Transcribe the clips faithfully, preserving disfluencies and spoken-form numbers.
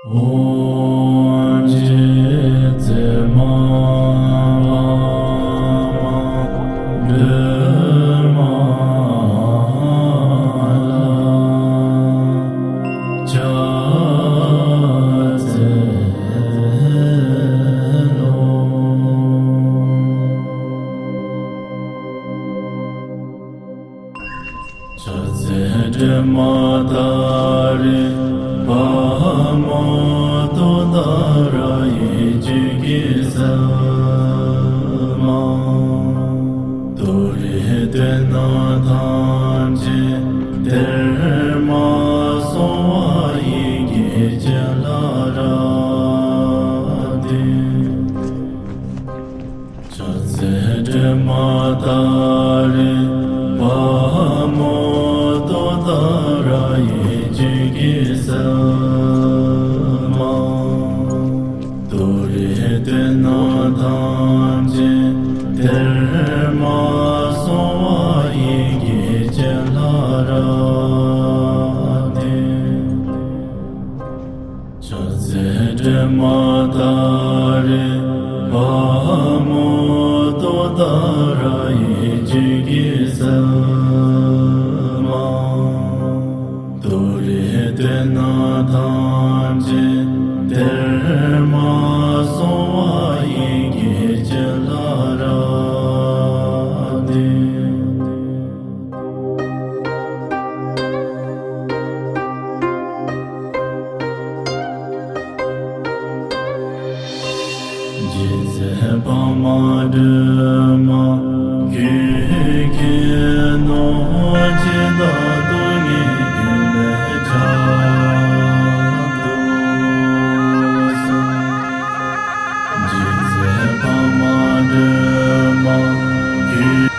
ཨོཾ་རྗེ་བཙུན་མ་སྒྲོལ་མ་ལ་ཕྱག་འཚལ་ལོ། ཕྱག་འཚལ་སྒྲོལ་མ་ཏཱ་རེ་པདྨོ་ཏོ་ཏཱ་ར་ཡིག་འབྲུ་གི་ས་མ། མཐོ་རིས་སྟོན་ནོ་ཐམས་ཅད་དེར་མ་སོང་བ་ཡི་གེ་ཅན་ལ་རབ་བརྟན། ཕྱག་འཚལ་སྒྲོལ་མ་ཏཱ་རེ་པདྨོ་ཏོ་ཏཱ་ར་ཡིག་འབྲུ་གི་ས་མ། མཐོ་རིས་སྟོན་ནོ་ཐམས་ཅད་དེར་མ་སོང་བ་ཡི་གེ་ཅན་ལ་རབ་བརྟན། ཕྱག་འཚལ་སྒྲོལ་མ་ཏཱ་རེ་པདྨོ་ཏོ་ཏཱ་ར་ཡིག་འབྲུ་གི་ས་མ། མཐོ་རིས་སྟོན་ནོ་ཐམས་ཅད་དེར་མ་སོང་བ་ཡི་གེ་ཅན་ལ་རབ་བརྟན། རྗེ་བཙུན་པདྨ་སྒྲོལ་མ་ཁྱེད་མཁྱེན་ནོ། ཇི་ལྟར་སྟོང་ཉིད་རྒྱུད་ལས་ཁྱབ་བསྡུས་སོ། རྗེ་བཙུན་པདྨ་སྒྲོལ་མ་ཁྱེད།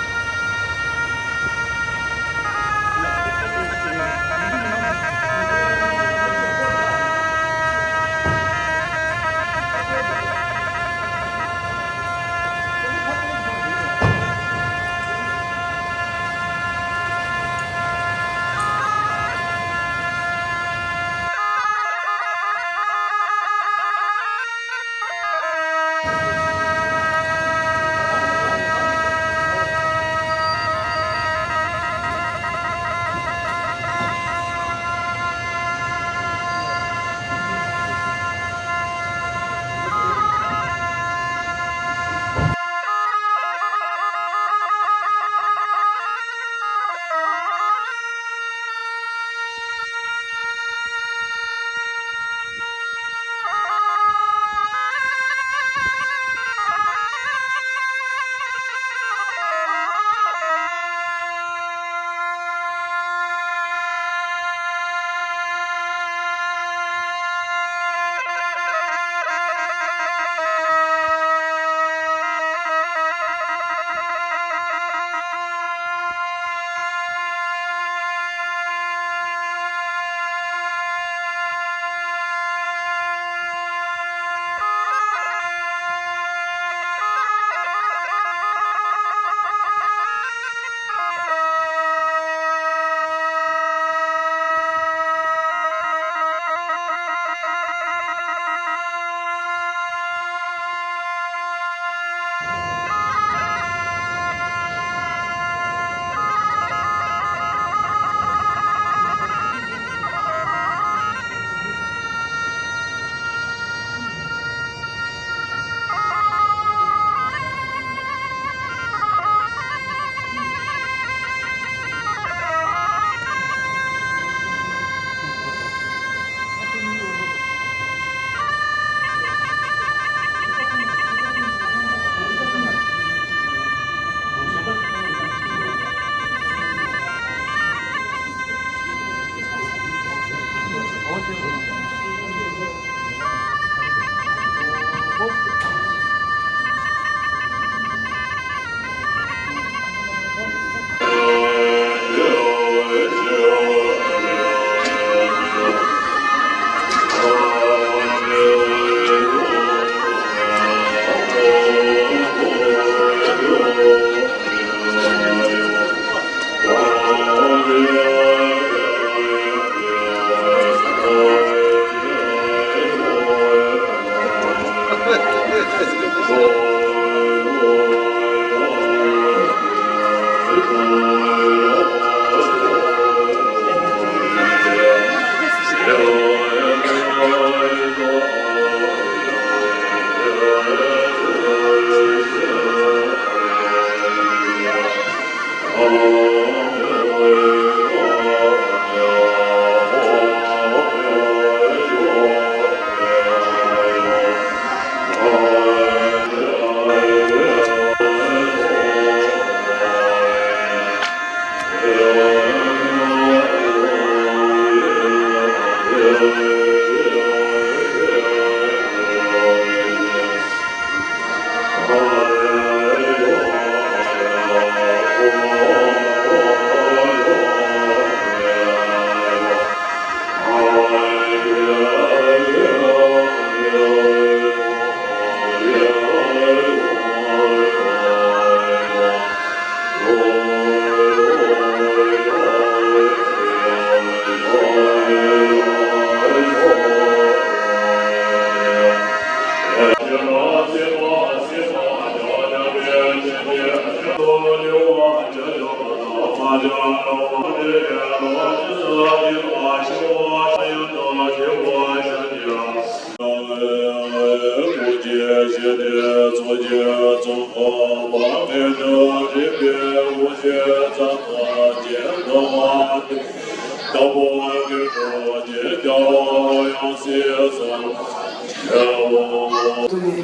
དུ་ནས་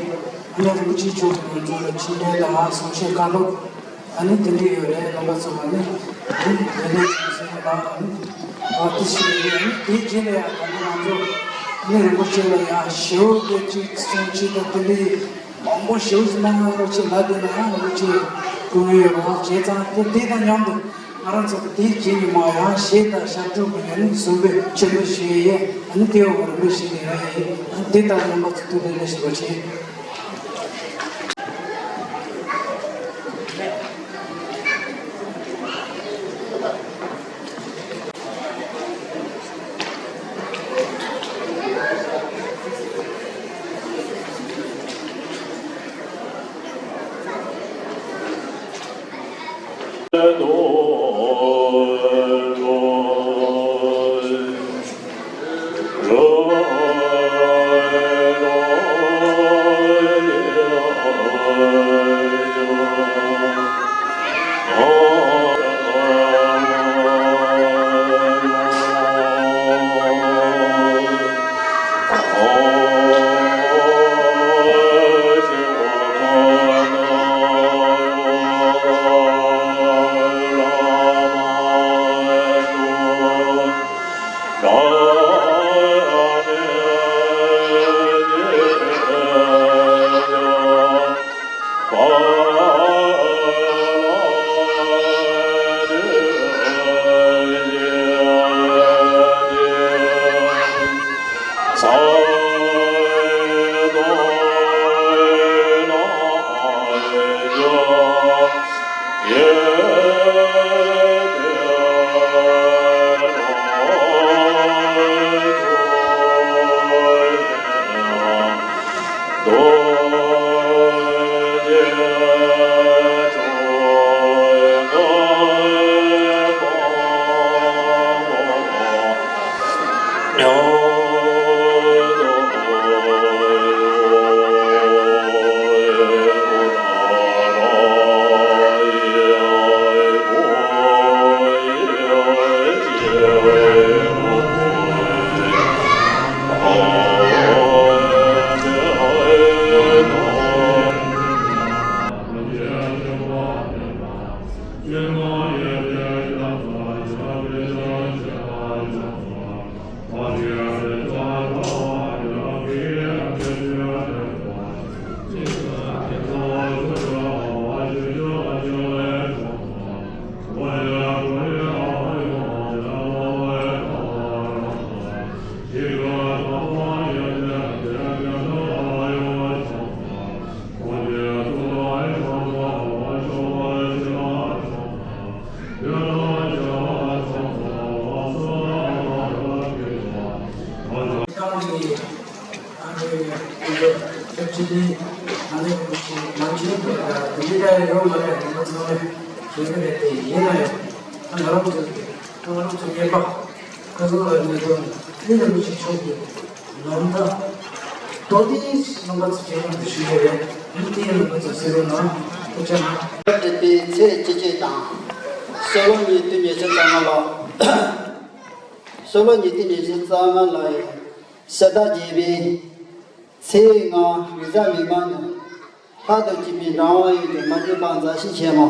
ཨ་ནི་རིན་པོ་ཆེ་མཆོག་གི་ངོས་ནས་ཕྱི་འབྲེལ་དང་གསུང་བཤད་བཀའ་སློབ། ཨ་ནི་དེ་འདྲ་ཡོད་རེད། རྣམ་པ་ཚོ་ཨ་ནི་དེ་རེ་ལས་ཀྱི་སེམས་ལ་ཨ་ནི་བར་དུ་ཞིག་རེད། ཨ་ནི་དེའི་རྗེས་ལ་ཡང་ད་ནི་ང་ཚོ་ཨ་ནི་རིན་པོ་ཆེ་ལ་ཡང་ཞེ་པོ་སྐད་ཅིག་གསུང་ཆེད་དང་དེ་འདྲའི་མང་པོ་ཞེ་པོ་ཞིག་གནང་། རིན་པོ་ཆེ་ལ་དེ་ལ་ཡང་རིན་པོ་ཆེ་སྐུ་ངལ་ཡོད་རང་བྱས་ཙང་དེ་དེ་དང་མཉམ་དུ་ང་རང་ཚོ་དེའི་རྗེས་ནས་མ་ཡང་གཞས་དང་ཞབས་བྲོ་གི་ཨ་ནི་ཟུར་པའི་ཆེད་དུ་ཞུ་ཡས། ཨ་ནི་དེ་འོག་རིན་པོ་ཆེ་ལ་ཡང་ཡས། ཨ་ནི་དེ་ལྟར་རྣམ་པ་ཚོ་ཐུགས་ལ་ལ་ཞུ་བ་བྱེད། ལམ་ཐབས་དོ་དེ་ནང་པ་ཚོ་ཁྱེད་རང་དུ་ཞུ་ཡོད་རེད། ཡིན་དེ་ནང་པ་ཚོ་ཟེར་བའི་ནང་དུ་ཆ་ན། སྤྲད་པའི་ཚེས་བཅུ་གཅིག་དང་། ཕྱི་ལོ་ཉིས་སྟོང་ཉི་ཤུ་རྩ་ལྔ་ལོ། ཕྱི་ལོ་ཉིས་སྟོང་ཉི་ཤུ་རྩ་ལྔ་ལོའི་ཕྱི་ཟླ་བརྒྱད་པའི་ཚེས་ལྔ་རེས་གཟའ་མིག་དམར་ཉིན། ལྷག་ཏུ་གཅེས་པའི་འབྲིང་བ་ཡོངས་ཀྱི་མ་གྱུར་པ་མཛའ་བཤེས་ཆེན་མོ།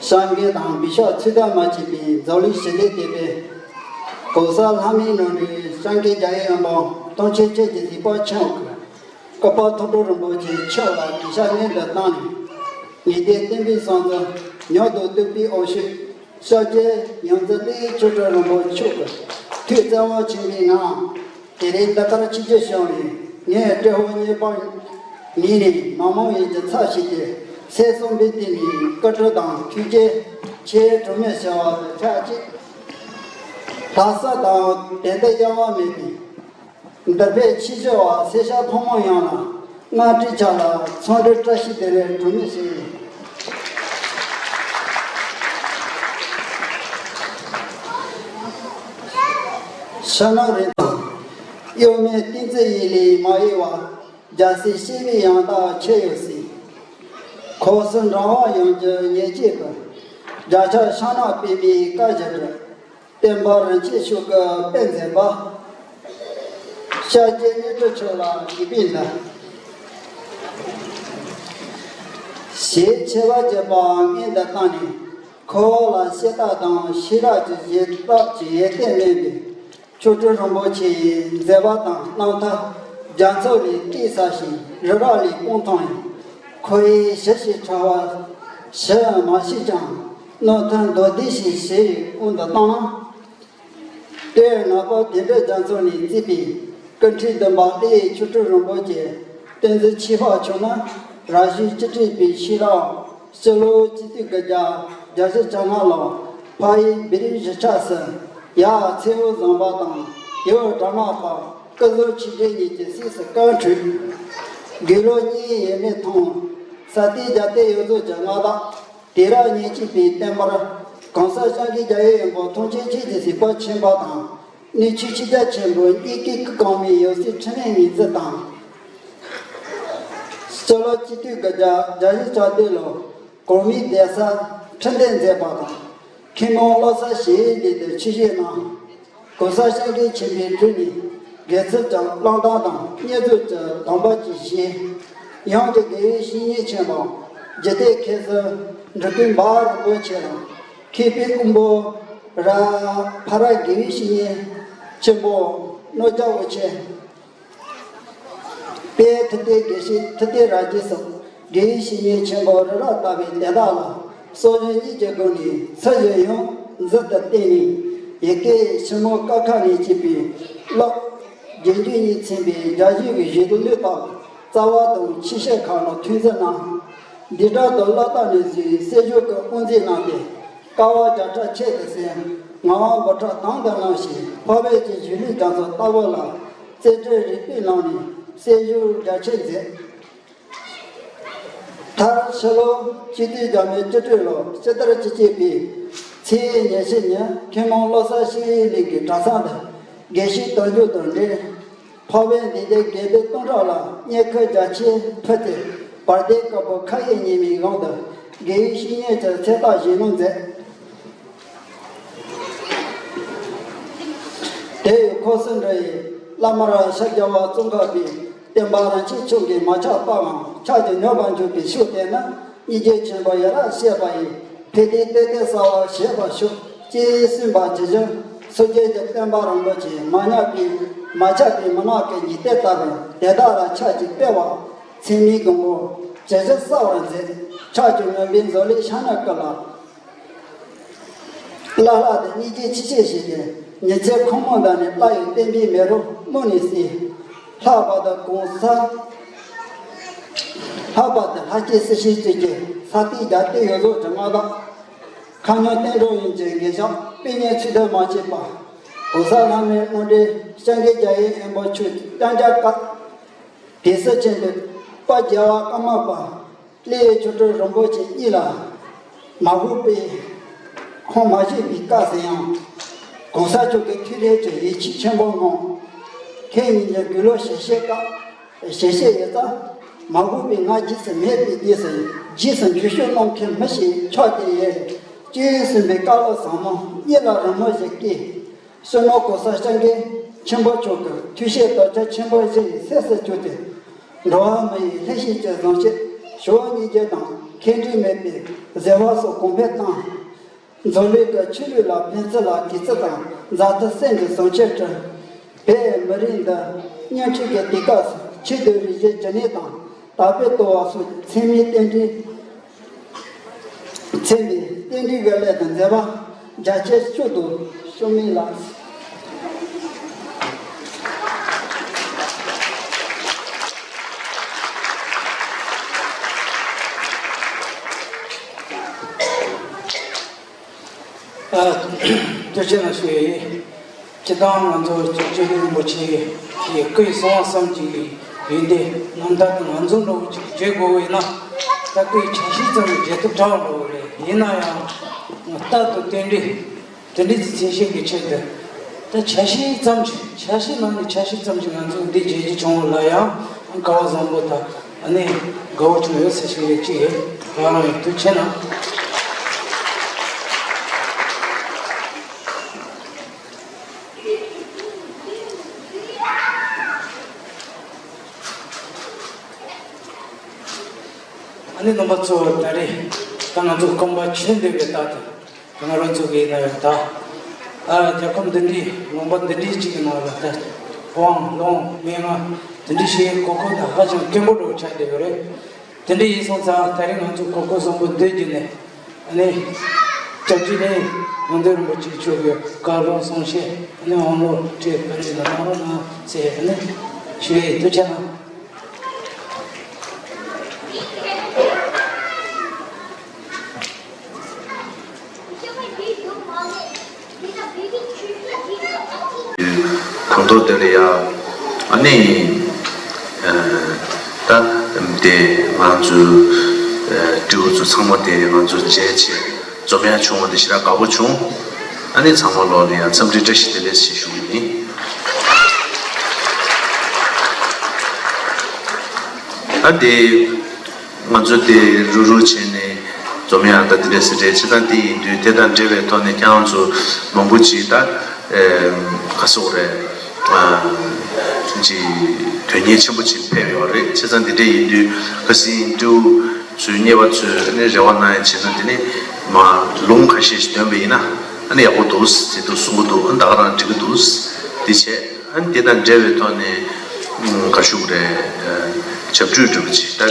སངས་རྒྱས་དང་བི་ཤྭ་ཚུལ་ལྡན་མ་མཆིས་པའི་འཛམ་གླིང་ཞི་བདེའི་དེད་དཔོན། གོང་ས་ལྷ་མིའི་ནོར་བུའི་སངས་རྒྱས་རྒྱ་ཡེ་དབོན་པོ་མཐོང་ཆེན་ཁྱེད་ཀྱི་གཟིགས་པ་ཆེན་པོ་གི་སྐུ་པར་ཐུགས་སྤྲུལ་རིན་པོ་ཆེ་མཆོག་ལ་གུས་ཞབས་སྙིང་དུ་བཏང་ནས། ངེས་དོན་བསྟན་པའི་གསང་རྫས་མྱུར་དུ་བཏུད་པའི་འོ་ཞོད། ཕྱག་རྒྱའི་ཡོངས་འཛིན་ཏེ་ཆོས་སྤྲུལ་རིན་པོ་མཆོག་གི་ཐུགས་བརྩེ་བ་ཆེན་པོའི་ངང་། དེ་རིང་འདི་ལྟར་ཆིབས་བསྒྱུར་བྱུང་བས། ངས་ཏྲེ་ཧོར་གཉིས་པ་ཉིད་ནས་མ་མོ་ཡིན་གྱི་ཚབ་ཞུས་ཏེ། སྲས་གསུམ་པའི་སྟེང་ནས་བཀའ་དྲིན་དང་ཐུགས་རྗེ་ཆེ་གྲངས་མེད་ཞུ་བ་དང་ཆབས་ཅིག་ལྷག་བསམ་དང་དད་འདུན་གཡེང་བ་མེད་པའི་འདུན་པའི་ཆེད་ཞུ་བ་སེར་ཤ་ཕོ་མོ་ཡོངས་ལ་སྔ་དྲོའི་ཆ་ལ་འཚམས་འདྲི་བཀྲ་ཤིས་བདེ་ལེགས་གྲངས་མེད་ཞུ་ཡི། ཕྱི་ནང་རིང་དང་། གཡོ་མེད་ཏིང་འཛིན་ཡིད་ལས་མ་གཡོ་བ། རྒྱལ་སྲས་སྐྱེས་བུའི་ཡང་དག་ཁྱེད་ཡོད་སྲིད། ཁོ་སུ་འབྲང་བ་ཡོངས་ཀྱི་ཉེས་བྱས་ཀུན། རྒྱལ་ཆེན་ཤིང་ནགས་པདྨའི་བཀའ་བཞིན་དུ། བསྟན་པ་རིན་ཆེན་མཆོག་གི་དཔལ་མཛད་པ། ཤཱཀྱའི་གནས་གྲུབ་མཆོག་ལ་གུས་པས་འདུད། ཞེས་ཆེ་བ་བརྗོད་པ་སྔོན་དུ་བཏང་ནས། ཁོ་བོ་ལ་བཤད་ཐབས་དང་ཤེས་རབ་ཀྱི་བཞེས་ཐབས་ཀྱི་ཡོན་ཏན་མེད་པས། ཆོས་སྤྲུལ་རིན་པོ་ཆེ་ཡི་མཛད་པ་དང་རྣམ་ཐར་རྒྱ་མཚོ་ལས་སྐྱེས་ས་ཞིང་རི་རབ་ལས་སྤུངས་ཐང་ཡིན། ཁོ་ཡི་ཞི་ཞིང་ཕྲ་བ་ཞུ་མ་ཤེས་ཀྱང་། རྣོ་མཐུན་མདོ་སྡེ་ཞེས་ཞུ་ཡི་དབང་དུ་བཏང་ན། ལྟོས་ངག་པ་དེ་འདྲ་རྒྱ་མཚོ་ནས་བརྩིས་པའི་སྐུ་ཁྲིད་བདུན་པ་ལྷ་ཡི་ཆོས་སྤྲུལ་རིན་པོ་ཆེ་བསྟན་འཛིན་ཁྱད་འཕགས་མཆོག་ནི་རབ་བྱུང་བཅུ་དྲུག་པའི་ཤེས་རབ། སྤྱི་ལོ་ཆིག་སྟོང་དགུ་བརྒྱ་བརྒྱད་ཅུ་གྱ་ལྔ་ལོར་ཕ་ཡུལ་བི་རི་གཞིས་ཆགས་སུ་ཡབ་ཚེ་བོ་བཟང་པོ་དང་ཡུམ་དགྲ་ནག་པ་སྐུ་གཟུགས་ཆེ་འབྲིང་གཉིས་ཀྱི་སྲས་སུ་སྐུ་འཁྲུངས། དགུང་ལོ་གཉིས་ཡས་མས་ཐོན། ས་སྟེང་རྒྱལ་བསྟན་ཡོངས་རྫོགས་ཀྱི་མངའ་བདག་དེ་རབས་ཉེར་གཅིག་པའི་བསྟན་པར་གོང་ས་སྐྱབས་མགོན་རྒྱ་ཡེ་དབོན་པོ་མཐོང་ཆེན་ཁྱེད་ཀྱི་གཟིགས་པ་ཆེན་པོ་དང་། གནས་ཆུང་ཆོས་རྒྱལ་ཆེན་པོ་གཉིས་ཀའི་སྐུ་གོང་མའི་ཡང་སྲིད་འཕྲིན་ལས་ངོས་འཛིན་དང་། སྤྱི་ལོ་ཆིག་སྟོང་དགུ་བརྒྱ་བརྒྱད་ཅུ་གྱ་བདུན་ལོར་གོང་མའི་གདན་ས་ཁྲི་འདོན་མཛད་པ་དང་། མཁན་མོ་བློ་བཟང་ཞི་བའི་གླིང་དུ་ཆོས་བཤད་གནང་། གོང་ས་སྐྱབས་མགོན་ཆེན་པོའི་དྲུང་ནས་དགེ་ཚུལ་གྱི་བླང་དོར་དང་བསྙེན་རྫོགས་ཀྱི་སྡོམ་པ་བཅས་བཞེས། ཡང་སྒོས་དགེ་བའི་བཤེས་གཉེན་ཆེན་པོ་འཇིག་རྟེན་མཁས་ཟུར་འབྲི་གུང་འབའ་རིན་པོ་ཆེ་དང་། མཁས་པའི་དབང་པོ་ར་ཕ་ར་དགེ་བའི་བཤེས་གཉེན་ཆེན་པོ་རྣོ་རྒྱལ་དབུ་ཆེན། དཔལ་ཐུབ་བསྟན་དགེ་བཤེས་ཐུབ་བསྟན་རབ་རྒྱས་སོགས་དགེ་བའི་བཤེས་གཉེན་ཆེན་པོ་རི་རབ་དར་བའི་དེ་དག་ལ་སྲོག་ཤིང་གཉིས་ཀྱི་སྒོ་ནས་ཚུལ་བཞིན་ཡོངས་འཛིན་དུ་བསྟེན་ནས། ཡི་གེ་ཕྱི་མོ་ཀ་ཁ་ནས་སྐྱེས་པའི་བློ། རྒྱན་གྱིས་ཉིད་མཚན་པའི་རྒྱ་གཞུང་གི་གཞུང་ལུགས་དག་རྩ་བ་དང་ཆེ་བཤད་ཁག་ནང་ཐོན་མཛད་གནང་། འདི་ལྟར་དུ་བློ་བརྟན་ནས་བཟུང་སྲོལ་རྒྱུན་གྱི་དབུ་འཛིན་གནང་སྟེ། དཀའ་བ་བརྒྱ་ཕྲག་ཁྱད་དུ་བསད། ངག་དབང་འབུམ་ཕྲག་དམ་དུ་བླངས་ཤིང་། འཕགས་པའི་གི་གཞུང་ལུགས་རྒྱ་མཚོ་ལྟ་བུ་ལ་རྩལ་འགྲན་རིག་པའི་ལམ་ནས་གསལ་ཞུགས་རྒྱ་ཆེར་མཛད། མཐར་ཕྱི་ལོ་ཆིག་སྟོང་བརྒྱ་མེད་བཅུ་དྲུག་ལོར་སྤྱི་ཟླ་བཅུ་གཅིག་པའི་ཚེས་ཉེར་བཞི་ཉིན་མཁན་མོ་བློ་བཟང་ཞི་བའི་གླིང་གི་གྲྭ་ཚང་དུ་དགེ་བཤེས་དོན་གྲུབ་དང་འབྲེལ། འཕགས་པའི་མདུན་བསྐྱེད་དགེ་འདུན་སྟོང་ཕྲག་ལ་བསྙེན་བཀུར་རྒྱ་ཆེར་ཕུལ་ཏེ། བར་དོའི་བཀའ་པོད་ཁ་ཡེ་ཉི་མའི་དབང་དུ་དགེ་བའི་བཤེས་གཉེན་གྱི་ཚེ་ཐག་བཞེས་གནང་མཛད། དེ་ཡི་ཁོངས་སུ་འགྲོ་བའི་བླ་མ་ར་ཤཱཀྱ་བ་ཙོང་ཁ་པའི་བསྟན་པ་རིན་ཆེན་མཆོག་གི་མ་ཆགས་པའམ་ཆགས་ཀྱང་ཉམས་པར་འཇུག་པའི་ཕྱོགས་དེ་ནི་སྙིང་རྗེ་ཆེན་པོ་ཡ་རབས་བཤད་པ་ཡི་ཕན་བདེའི་བསྟན་བདེ་གསར་བ་བྱེད་པར་ཤོག་ཅེས་གསུངས་པ་ཇི་བཞིན་སངས་རྒྱས་ཀྱི་བསྟན་པ་རིན་པོ་ཆེ་མ་ཉམས་པའི་མ་ཆགས་པའི་མུན་ནག་གི་ཉི་ཟླའི་ལྟ་བུར་དེ་དག་ལ་ཕྱག་ཅིག་སྤེལ་བ་ཚད་མའི་གོང་བུ་ཇི་བཞིན་གསལ་བར་མཛད། ཕྱག་ཅིག་མུན་པའི་མཛོད་ལས་ཤར་ནས་བསྐུལ་ལ། བླ་ལྷག་ཏུ་སྙིང་རྗེ་ཆེ་ཆེ་བཞེས་ཏེ། ཉི་ཚེ་ཁོང་མོ་འདྲ་ནས་བླ་ཡི་བསྟན་པའི་མེ་རོ་རྨོངས་ནས་བསྲེགས། ལྷག་པར་དུ་གོང་ས། ལྷག་པར་དུ་ལྷ་སྐྱེས་སྲིད་ཞིའི་གཙོས་ཀྱི་ས་སྟེང་རྒྱལ་བསྟན་ཡོངས་རྫོགས་ཀྱི་མངའ་བདག་ཁ་ཉོན་བསྟན་འགྲོ་ཡོངས་ཀྱི་དགེ་བཤེས་དཔེ་རྙིང་ཚུལ་ལྡན་མ་མཆིས་པ། གོང་ས་ལྷ་མིའི་དངོས་འབྲེལ་སྐྱབས་མགོན་རྒྱ་ཡེ་དབོན་པོ་མཆོག་གི་སྐྱབས་འཇུག་སྐབས། དེ་སྲིད་ཆེན་པོའི་དཔལ་རྒྱལ་བ་ཀརྨ་པ། ཀླུ་ཡི་ཆོས་སྤྲུལ་རིན་པོ་ཆེ་གཉིས་ལ་མ་གུས་པའི་ཁོང་མ་བཞེས་པའི་བཀའ་ཟེར་ཡང་། གོང་ས་མཆོག་གི་ཐུགས་རྗེ་ཆེ་ཡིད་ཆེས་ཆེན་པོ་ངང་། ཁྱེད་ཉིད་ཀྱི་དགེ་སློང་ཞལ་བཞེས་སྐབས། ཞལ་བཞེས་ཡོད་ཙང་། མ་གུས་པའི་ངག་རྗེས་སུ་མེད་པའི་དུས་སུ་རྗེས་སུ་འཇུག་ཤུགས་གནང་མཁན་མི་ཞིག་ཆགས་ཏེ་ཡོད། སྤྱན་ཟིན་པའི་བཀའ་སློབ་ཟབ་མོ་གཉིད་ལ་རི་མོ་བཞིན་སྐྱེས། བསོད་ནམས་གོ་ས་སྐྱབས་མགོན་ཆེན་པོ་མཆོག་གི་ཐུགས་བཞེད་དོན་ཆེན་ཆེན་པོ་བཞི་ཡི་སྲས་སུ་གྱུར་ཏེ། འགྲོ་བ་མི་ཡི་ལྷ་བཞིན་གྱི་བཟང་སྤྱོད་ཞི་བ་སྙིང་རྗེ་དང་ཁེངས་དྲེགས་མེད་པའི་བཟོད་པ་སོགས་གོང་འཕེལ་བཏང་། འཛམ་གླིང་གི་ཆོས་ལུགས་ལ་ཕན་ཚུན་ལ་གུས་བརྩི་དང་མཛའ་མཐུན་སེམས་ཀྱི་བཟང་སྤྱོད་བསྐྲུན། བོད་མི་རིགས་འདི་བརྙན་འཕྲིན་གྱི་དུས་སྐབས་སུ་ཆོས་དང་རིག་གཞུང་རྒྱུན་གནས་དང་དར་སྤེལ་གཏོང་བ་སོགས་ཀྱི་ཚད་མའི་རྟེན་འབྲེལ། ཚད་མའི་རྟེན་འབྲེལ་གྱི་སླད་དུ་མཛད་པ་རྒྱ་ཆེར་བསྐྱོད་དོ། བྱོན་མེད་ལགས། ཨ། ཐུགས་རྗེ་གནང་ཞུ་ཡི། སྤྱིར་བཏང་ང་ཚོ་སྐྱབས་རྗེ་རིན་པོ་ཆེ་གི་སྐུའི་གསང་བ་བསམ་གྱི་ཡོན་ཏན་རྣམ་ཐར་དེ་ང་ཚོ་འདྲ་བོ་ཅིག་བརྗོད་དགོས་པས་ན། ད་སྐུའི་ཆ་ཤས་ཙམ་ཞིག་བརྗོད་ཐུབ་དྲག་འགྲོ་གི་རེད། ཡིན་ན་ཡང་རྟག་ཏུ་རྟེན་འབྲེལ། དེ་འདྲའི་ཚིག་བཤད་ཀྱི་ཆེད་དུ། ད་ཆ་ཤས་ཙམ་ཞིག་ཆ་ཤས་ནང་ནས་ཆ་ཤས་ཙམ་ཞིག་ང་ཚོས་འདི་བརྗོད་རྒྱུ་བྱུང་བ་ལ་ཡང་སྐལ་བ་བཟང་པོ་དང་ཨ་ནི་དགའ་བོ་བྱུང་ཡོད་ཟེར་ཞུ་ཡས་ཅིག་ཡོད། རང་རང་ཡིན་དུས་ཆེ་ན། ཨ་ནི་རྣམ་པ་ཚོ་ད་རེས་ད་ང་ཚོ་སྐོམ་པ་ཆོས་འདོད་པའི་རྟགས་དང་། ང་རང་ཚོ་གི་ཡིན་ན་ཡང་ད། ཨ། རྒྱལ་ཁམས་འདི་འདྲའི་ལུང་པ་འདི་འདྲའི་ཅིག་གི་ནང་ལ་ད། དབང་ལུང་མན་ངག་འདི་འདྲའི་ཞིག་གོ་སྐབས་དང་ཧ་ཅང་དཀོན་པོ་འདྲ་བོ་ཆགས་བསྡད་ཡོད་རེད། དེ་འདྲ་ཡིན་སོང་ཙང་ད་རེས་ང་ཚོ་གོ་སྐབས་བཟང་པོ་འདི་བརྒྱུད་ནས། ཨ་ནི། སྐྱབས་རྗེ་ནས་ཡོན་ཏན་རིན་པོ་ཆེ་མཆོག་གི་བཀའ་སློབ་གསུང་བཤད་ཨ་ནི་དབང་ལུང་ཁྲིད་ཕ་རི་ལ་གནང་རོགས་གནང་ཟེར་ཨ་ནི་ཞུ་ཡས་ཡིན། ཐུགས་རྗེ་གནང་། གང་ཐོག་དེ་ལ་ཡ། ཨ་ནི། ད་དེ་ང་ཚོའི་སྤྲེའུ་ཚོ་ཚང་མ་དེ་ང་ཚོ་མཇལ་བྱས་འཛོམས་ཡ་བྱུང་བ་དེ་ཞེ་དྲག་དགའ་པོ་བྱུང་། ཨ་ནི་ཚང་མ་ལོག་ལ་ཡ་འཚམས་འདྲི་བཀྲ་ཤིས་བདེ་ལེགས་ཞེས་ཞུ་གི་ཡིན། ཨ་དེ། ང་ཚོ་དེ་རུ་རུ་བྱས་ནས་འཛོམས་ཡག་ད་དེ་འདྲ་ཟེར་རེད། བྱས་ཙང་དེ་ཡིན་དུས་དེ་དང་འབྲེལ་བའི་ཐོག་ནས་ཁྱེད་རང་ཚོ་མང་པོ་ཅིག་ད་ག་སོག་རེད། ཅིག་དོན་གཉེར་ཆེན་པོ་ཅིག་ཕེབས་ཡོད་རེད། བྱས་ཙང་དེ་འདྲ་ཡིན་དུས་ཁ་སང་སྤྲེའུ་ཚོའི་གཉེར་པ་ཚོས་ནི་རེ་བ་གནང་ཡ་བྱས་ན་དེ་ནི་མ་ལུང་ཁ་ཤས་ཤིག་འདོན་པ་ཡིན་ན་ཨ་ནི་ཡག་པོ་འདུག་ཟེར་དུ་གསུང་གི་འདུག་ཨ་ནི་ད་ག་རང་འགྲིག་གི་འདུག་དེ་བྱས། ཨ་ནི་དེ་དང་འབྲེལ་བའི་ཐོག་ནས་ཨུམ་ག་ཞུ་དགོས་རེད། ཨ་ཞབས་ཕྲུག་འདྲ་པོ་ཅིག་ད་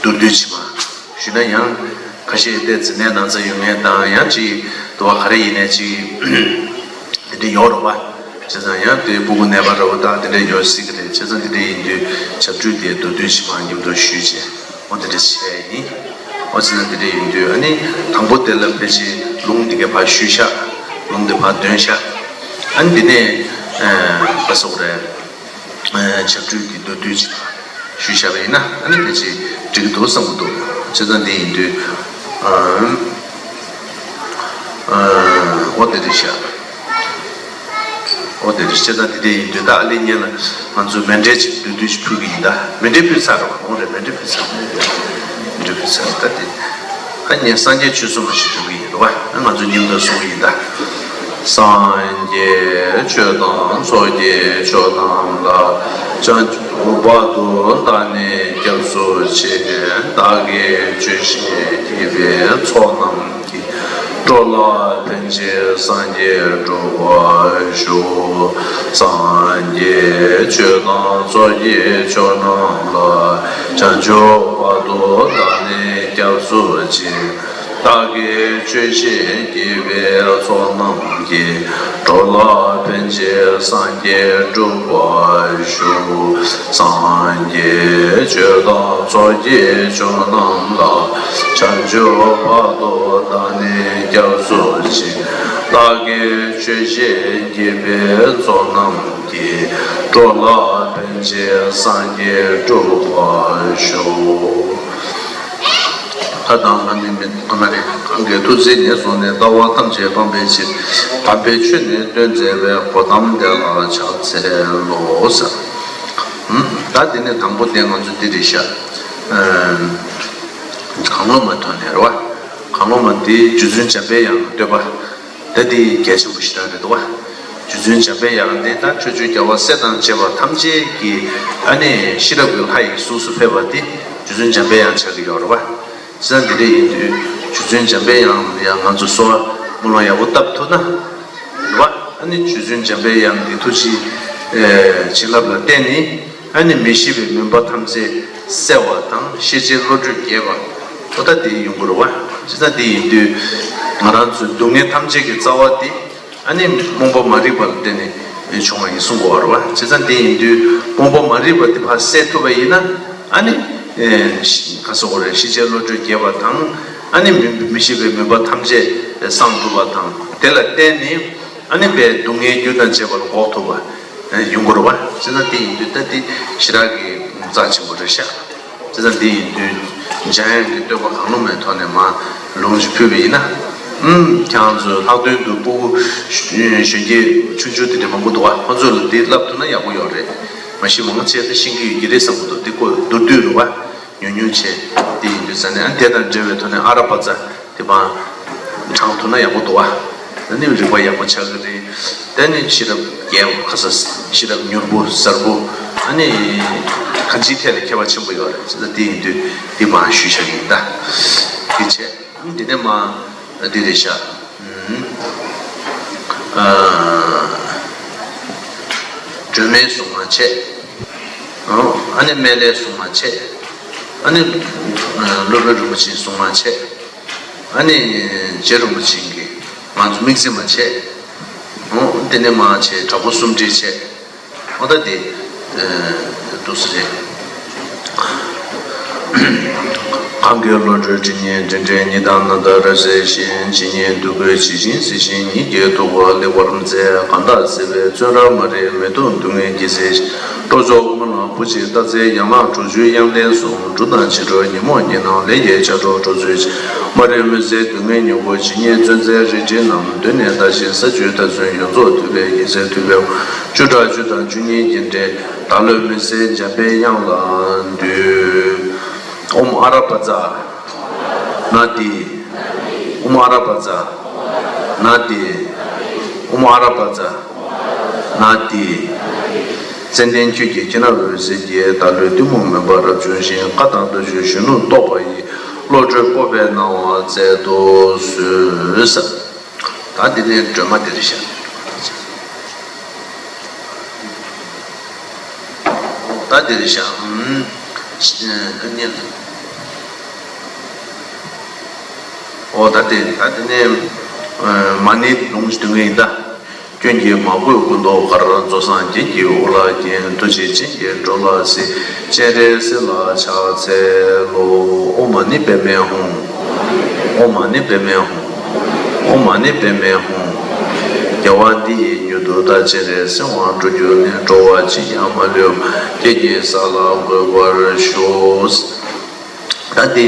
མདོར་བསྡུས་ཅིག་མ་ཞུས་ན་ཡང་ཁ་ཤས་ཏེ་འཛིན་གྲྭའི་ནང་ཚ་ཡོད་མཁན་དང་ཡང་ཅིག་དུ་བ་ག་རེ་ཡིན་ནའི་ཅིག་དེ་འདྲ་ཡོད་རེད་བ། བྱས་ཙང་ཡང་དེ་སྤུ་གུ་ནད་པ་འདྲ་པོ་དང་དེ་འདྲ་ཡོད་སྲིད་ཀྱི་རེད། བྱས་ཙང་དེ་འདྲ་ཡིན་དུས་ཞབས་ཕྲུག་དེ་མདོར་བསྡུས་ཅིག་མ་མཉམ་དུ་ཞུས་བྱས། འོ་དེ་འདྲ་བྱས་ཡིན། འོ་བྱས་ན་དེ་འདྲ་ཡིན་དུས་ཨ་ནི་དང་པོ་དེ་ལ་ཕལ་ཆེར་ལུང་འདི་གའི་ཕར་ཞུས་ཤག་ལུང་འདི་ཕར་འདོན་ཤག་ཨ་ནི་དེ་ནས་ཨ་ག་སོག་རེད། ཨ་ཞབས་ཕྲུག་གི་མདོར་བསྡུས་ཅིག་ཞུས་བཞག་པ་ཡིན་ན་ཨ་ནི་ཕལ་ཆེར་འགྲིག་གི་འདུག་བསམ་གྱི་འདུག་བྱས་ཙང་དེ་ཡིན་དུས་ཨ་ཨ་འོ་དེ་འདྲ་ཤག་འོ་དེ་འདྲ་བྱས་ཙང་དེ་འདྲ་ཡིན་དུས་ད་ཨ་ལེ་ཉིན་ལ་ང་ཚོས་མཎྜལ་ཅིག་བསྡུས་བསྡུས་ཅིག་ཕུལ་གི་ཡིན་ད། མཎྜལ་ཕུལ་ཚར་རོགས་འོང་རེད། མཎྜལ་ཕུལ་ཚར། མཎྜལ་ཕུལ་ཚར་ད་དེ། ཨ་ཉིན་སངས་རྒྱས་ཆོས་གསུངས་པ་ཞིག་འདུག་གི་ཡིན་རོགས། ཨ་ང་ཚོ་མཉམ་དུ་གསུང་གི་ཡིན་ད། སངས་རྒྱས་ཆོས་དང་ཚོགས་ཀྱི་མཆོག་རྣམས་ལ། བྱང་ཆུབ་བར་དུ་བདག་ནི་སྐྱབས་སུ་མཆི། བདག་གིས་ཆོས་བཤད་བགྱིས་པའི་ཚོགས་རྣམས་ཀྱིས། འགྲོ་ལ་ཕན་ཕྱིར་སངས་རྒྱས་འགྲུབ་པར་ཤོག་སངས་རྒྱས་ཆོས་དང་ཚོགས་ཀྱི་མཆོག་རྣམས་ལ། བྱང་ཆུབ་བར་དུ་བདག་ནི་སྐྱབས་སུ་མཆི། བདག་གིས་ཆོས་བཤད་བགྱིས་པའི་ཚོགས་རྣམས་ཀྱིས། འགྲོ་ལ་ཕན་ཕྱིར་སངས་རྒྱས་འགྲུབ་པར་ཤོག་སངས་རྒྱས་ཆོས་དང་ཚོགས་ཀྱི་མཆོག་རྣམས་ལ། བྱང་ཆུབ་བར་དུ་བདག་ནི་སྐྱབས་སུ་མཆི། བདག་གིས་ཆོས་བཤད་བགྱིས་པའི་ཚོགས་རྣམས་ཀྱིས། འགྲོ་ལ་ཕན་ཕྱིར་སངས་རྒྱས་འགྲུབ་པར་ཤོག་ལྷ་དང་ལྷ་མིན་མི་ཐ་མ་རེད། གང་གིས་ཐུགས་བརྩེ་ནས་བཟུང་ནས་ལྟ་བ་ཐམས་ཅད་སྤང་བའི་ཕྱིར། དམ་པའི་ཆོས་ནི་སྟོན་མཛད་པའི། གོ་ཏམ་དེ་ལ་ཕྱག་འཚལ་ལོ་ཟེར། ད་དེ་ནས་དང་པོ་དེ་ང་ཚོ་འདི་རེད་ཤག་གང་བློ་མ་ཐོན་ནས་རེད་བ། གང་བློ་མ་དེ་རྗེ་བཙུན་འཇམ་པའི་དབྱངས་ལ་བསྟོད་པ། ད་འདི་གལ་ཆེན་པོ་ཞེ་དྲག་རེད་འདུག་བ། རྗེ་བཙུན་འཇམ་པའི་དབྱངས་འདི་ད་ཕྱོགས་བཅུའི་རྒྱལ་བ་སྲས་དང་བཅས་པ་ཐམས་ཅད་ཀྱི་ཨ་ནི་ཤེས་རབ་ཀྱི་ལྷ་ཡི་གཟུགས་སུ་ཕེབས་པ་འདི་རྗེ་བཙུན་འཇམ་པའི་དབྱངས་ཆགས་ཀྱི་ཡོད་རེད་བ། བྱས་ཙང་འདི་འདྲ་ཡིན་དུས་རྗེ་བཙུན་འཇམ་པའི་དབྱངས་ལ་ཡང་ང་ཚོ་གསོལ་བ་སྨོན་ལམ་ཡག་པོ་བཏབ་ཐུབ་ན་རེད་བ། ཨ་ནི་རྗེ་བཙུན་འཇམ་པའི་དབྱངས་ཀྱི་ཐུགས་རྗེ་བྱིན་རླབས་ལ་བརྟེན་ནས། ཨ་ནི་མི་ཤེས་པའི་མུན་པ་ཐམས་ཅད་སེལ་བ་དང་ཤེས་བྱའི་བློ་གྲོས་རྒྱས་པ། ཨོ་ད་དེ་ཡོང་གི་རེད་བ། བྱས་ཙང་དེ་ཡིན་དུས་ང་རང་ཚོའི་སྡུག་བསྔལ་ཐམས་ཅད་ཀྱི་རྩ་བ་དེ་ཨ་ནི་རྨོངས་པ་མ་རིག་པ་ལ་བརྟེན་ནས་བྱུང་བ་ཡིན་གསུང་གི་ཡོད་རེད་བ། བྱས་ཙང་དེ་ཡིན་དུས་རྨོངས་པ་མ་རིག་པ་དེ་ཕར་སེལ་ཐུབ་པ་ཡིན་ན་ཨ་ནི་ག་ཟེར་དགོས་རེད། ཤེས་བྱའི་བློ་གྲོས་རྒྱས་པ་དང་ཨ་ནི་མི་མི་ཤེས་པའི་མུན་པ་ཐམས་ཅད་སངས་ཐུབ་པ་དང་དེ་ལ་བརྟེན་ནས། ཨ་ནི་པའི་སྡུག་བསྔལ་རྒྱུ་དང་བཅས་པ་ལ་འགོག་ཐུབ་པ་ཡོང་གི་རེད་བ། བྱས་ཙང་དེ་ཡིན་དུས་ད་དེ་ཞེ་དྲག་གི་རྩ་ཆེན་པོ་རེད་ཤག་བྱས་ཙང་དེ་ཡིན་དུས་འཇམ་དབྱངས་ཀྱི་བསྟོད་པ་གང་བློ་མའི་ཐོག་ནས་མར་ལུང་ཞིག་ཕུལ་བ་ཡིན་ན། ཨུམ། ཁྱེད་རང་ཚོའི་ལྷག་དོན་དུ་སྤུ་གུ་གཞོན་སྐྱེས་ཆུང་ཆུང་དེ་འདྲ་མང་པོ་འདུག་བ། ཁོང་ཚོ་ལ་དེ་བསླབ་ཐུབ་ན་ཡག་པོ་ཡོད་རེད། མ་གཞི་མང་ཆེ་ད་ཤེས་ཀྱི་ཡོད་ཀྱི་རེད་བསམ་གྱི་འདུག་དེ་ཀོ་མདོར་བསྡུས་རེད་བ། ཉུང་ཉུང་བྱས་དེ་ཡིན་དུས་ཙང་ནས་ཨ་དེ་དང་འབྲེལ་བའི་ཐོག་ནས་ཨ་ར་པ་ཙ་དེ་མར་དྲངས་ཐུབ་ན་ཡག་པོ་འདུག་བ། ཨ་ནི་རིག་པ་ཡག་པོ་ཆགས་ཀྱི་རེད། དེ་ནི་ཤེས་རབ་རྒྱས་པོ་ཁ་ས་ཤེས་རབ་མྱུར་པོ་གསལ་པོ་ཨ་ནི་གང་ཅིའི་ཐད་ལ་ཁྱད་པར་ཆེན་པོ་ཡོད་རེད། ཙི་ད་དེ་ཡིན་དུས་དེ་མར་ཞུས་བཞག་གི་ཡིན་ད། དེ་བྱས་ཨ་ནི་དེ་ནས་མར་འདི་རེད་ཤག་སྒྲོལ་མའི་གཟུངས་མ་བྱས། ཨ་ནི་སྨན་བླའི་གཟུངས་མ་བྱས། ཨ་ནི་སློབ་དཔོན་རིན་པོ་ཆེའི་གཟུངས་མ་བྱས། ཨ་ནི་རྗེ་རིན་པོ་ཆེ་གིས་ང་ཚོ་དམིགས་བརྩེ་མ་བྱས། དེ་ནས་མར་བྱས་དྲག་པོ་གསུམ་བྲིས་བྱས། ཨོ་ད་དེ་འདུག་སེ་རེད། གང་གི་བློ་གྲོས་ཇི་སྙེད་དྲིན་དྲན་ཉི་ལྟར་རྣམ་དག་རབ་གསལ་ཞིང་། ཇི་སྙེད་འདུ་འགོད་ཇི་བཞིན་གཟིགས་ཤིང་ཉིད་ཀྱི་ཐུགས་ཀར་ལེགས་པར་མཛེས། གང་དག་སྲིད་པའི་བཙོན་རར་མ་རིག་མི་སྡུག་སྡུག་བསྔལ་གྱིས་གཟིར་ཞིང་། སྤྲོ་ཚོགས་ཀུན་ལ་སྤུ་གཅིག་བཏགས་ཚེ་ཡན་ལག་དྲུག་ཅུའི་དབྱངས་ལྡན་གསུང་། འབྲུ་དང་བྱི་འཕྲུལ་ཉིན་མོ་ཉི་སྣང་ལས་ཀྱི་ཆར་སྒྲོག་སྤྲོ་ཚུལ་ཅན། མ་རིག་མུན་སེལ་སྡུག་བསྔལ་མྱུ་གུ་ཇི་སྙེད་བཙོན་རྩེའི་རལ་གྲིའི་ནང་། གདོད་ནས་བརྡལ་ཞིང་ས་བཅུད་མཐའ་ཚུན་ཡོངས་རྫོགས་ཐུབ་པའི་རྒྱལ་སྲས་ཐུབ་པའི་དབང་། བཅུ་ཕྲག་བཅུ་དང་བཅུ་གཉིས་ཀྱི་འདྲེས་བདག་བློའི་མུན་སེལ་འཇམ་པའི་དབྱངས་ལ་འདུད། ཨོཾ་ཨ་ར་པ་ཙ་ན་དྷཱིཿ། ཨོཾ་ཨ་ར་པ་ཙ་ན་དྷཱིཿ། ཨོཾ་ཨ་ར་པ་ཙ་ན་དྷཱིཿ། ཙནྡན་ཁྱོད་ཀྱི་སྤྱན་རབ་འོད་ཟེར་གྱིས། བདག་བློའི་གཏི་མུག་མུན་པ་རབ་བྱུང་ཞིང་། བཀའ་དང་བསྟན་བཅོས་གཞོན་ནུ་རྟོགས་པ་ཡི། བློ་གྲོས་སྤོབས་པའི་སྣང་བ་སྩལ་དུ་གསོལ། ད་འདི་ནས་སྒྲོལ་མ་འདིར་བཞག་ད་འདིར་བཞག་ཨོ་ད་དེ་ད་དེ་ནས་མ་ཎི་ལུང་ཞིག་འདོན་གི་ཡིན་ད། སྐྱོན་གྱིས་མ་གོས་སྐུ་མདོག་དཀར། རྫོགས་སངས་རྒྱས་ཀྱི་དབུ་ལ་བརྒྱན། ཐུགས་རྗེ་ཅན་གྱིས་འགྲོ་ལ་གཟིགས། སྤྱན་རས་གཟིགས་ལ་ཕྱག་འཚལ་ལོ། ཨོཾ་མ་ཎི་པདྨེ་ཧཱུྃ། ཨོཾ་མ་ཎི་པདྨེ་ཧཱུྃ། ཨོཾ་མ་ཎི་པདྨེ་ཧཱུྃ། དགེ་བ་འདི་ཡིས་མྱུར་དུ་བདག་སྤྱན་རས་གཟིགས་དབང་འགྲུབ་གྱུར་ནས། འགྲོ་བ་གཅིག་ཀྱང་མ་ལུས་པ། ཁྱེད་ཀྱི་ས་ལ་འགོད་པར་ཤོག་ད་དེ་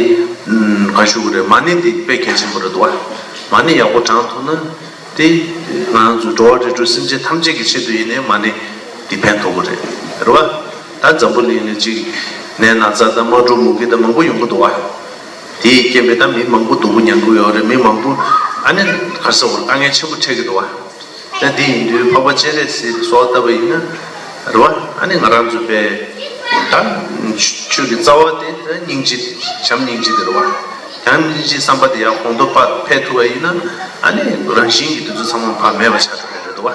ག་ཞུ་གི་རེད། མ་ཎི་དེ་དཔེ་གལ་ཆེན་པོ་རེད་འདུག་བ། མ་ཎི་ཡག་པོ་བགྲང་ཐུབ་ན། དེ་ང་རང་ཚོ་འགྲོ་བ་རིགས་དྲུག་སེམས་ཅན་ཐམས་ཅད་ཀྱི་ཆེད་དུ་ཡིན་ནའི་མ་ཎི་འདི་ཕན་ཐོགས་ཀྱི་རེད། རེད་བ། ད་འཛམ་བུ་གླིང་ནས་ཅིག་ནད་ན་ཚ་དང་དམག་འཁྲུག་མུ་གེ་དང་མང་པོ་ཡོང་གི་འདུག་བ། དེའི་རྐྱེན་པས་ད་མི་མང་པོ་སྡུག་པོ་མྱངས་ཀྱི་ཡོད་རེད། མི་མང་པོ་ཨ་ནི་ག་རེ་ཟེར་དགོས་རེད། དཀའ་ངལ་ཆེན་པོ་འཕྲད་ཀྱི་འདུག་བ། ད་འདི་ཡིན་དུས་འཕགས་པ་སྤྱན་རས་གཟིགས་གསོལ་བ་བཏབ་པ་ཡིན་ན། རེད་བ། ཨ་ནི་ང་རང་ཚོ་པས་ད་ཆོས་ཀྱི་རྩ་བ་དེ་ད་སྙིང་རྗེ། བྱམས་སྙིང་རྗེ་དེ་རེད་བ། བྱམས་སྙིང་རྗེའི་བསམ་པ་དེ་ཡང་གོང་དུ་ཕར་འཕེལ་ཐུབ་པ་ཡིན་ན། ཨ་ནི་རང་བཞིན་གྱིས་དེ་ཚོ་ཚང་མ་ཕར་མེད་པ་ཆགས་ཐུབ་ཡ་རེད་འདུག་བ།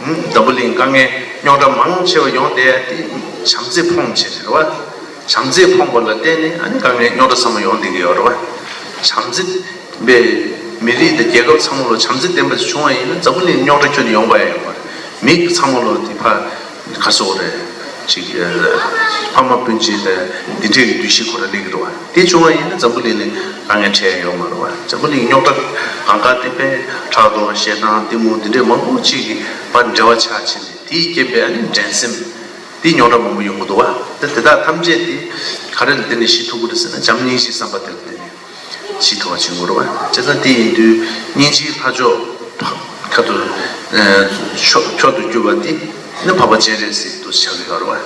ཧུམ། འཛམ་བུ་གླིང་དཀའ་ངལ་རྙོག་དྲ་མང་ཆེ་བ་ཡོང་བསྡད་ཡ་དེ་བྱམས་བརྩེས་ཕོངས་བྱས་ནས་རེད་བ། བྱམས་བརྩེས་ཕོངས་པ་ལ་བརྟེན་ནས་ཨ་ནི་དཀའ་ངལ་རྙོག་དྲ་ཚང་མ་ཡོང་བསྡད་ཀྱི་ཡོད་རེད་བ། བྱམས་བརྩེ་པའི་མི་རིགས་དང་རྒྱལ་ཁབ་ཚང་མ་ལ་བྱམས་བརྩེ་ལྡན་པ་ཞིག་བྱུང་བ་ཡིན་ན་འཛམ་བུ་གླིང་རྙོག་དྲ་ཁྱོན་ནས་ཡོང་པ་ཡང་ཡོད་མ་རེད། མི་ཚང་མ་ལ་དེ་ཕར་ག་རེ་ཟེར་དགོས་རེད། ཅིག་ཕ་མ་སྤུན་མཆེད་དང་འདི་འདྲའི་འདུ་ཤེས་ཁོ་རང་སླེབས་ཀྱི་འདུག་བ། དེ་བྱུང་བ་ཡིན་ན་འཛམ་བུ་གླིང་ལ་དཀའ་ངལ་འཕྲད་ཡ་ཡོད་མ་རེད་བ། འཛམ་བུ་གླིང་རྙོག་དྲ་གང་ག་དེ་དཔེ་ཕྲག་དོག་ཞེ་སྡང་གཏི་མུག་འདི་འདྲའི་མང་པོ་ཅིག་གི་བར་འབྲེལ་བ་ཆགས་ཕྱིན་ནས་དེའི་རྐྱེན་པས་ཨ་ནི་འགྲན་སེམས་དེ་རྙོག་དྲ་མང་པོ་ཡོང་གི་འདུག་བ། དེ་དེ་དག་ཐམས་ཅད་དེ་ག་རེ་ལ་བརྟེན་ནས་ཞི་ཐུབ་ཀྱི་རེད་ཟེར་ན་བྱམས་སྙིང་རྗེའི་བསམ་པ་དེ་ལ་བརྟེན་ནས། ཞིག་ཐུབ་པ་བྱེད་དགོས་རེད་བ། བྱས་ཙང་དེ་ཡིན་དུས་སྙིང་རྗེའི་ལྷ་མཆོག་ཁ་ཐུག་མཆོག་མཆོག་ཏུ་གྱུར་པ་དེ་ནི་འཕགས་པ་སྤྱན་རས་གཟིགས་དུ་ཆགས་ཀྱི་ཡོད་རེད་བ།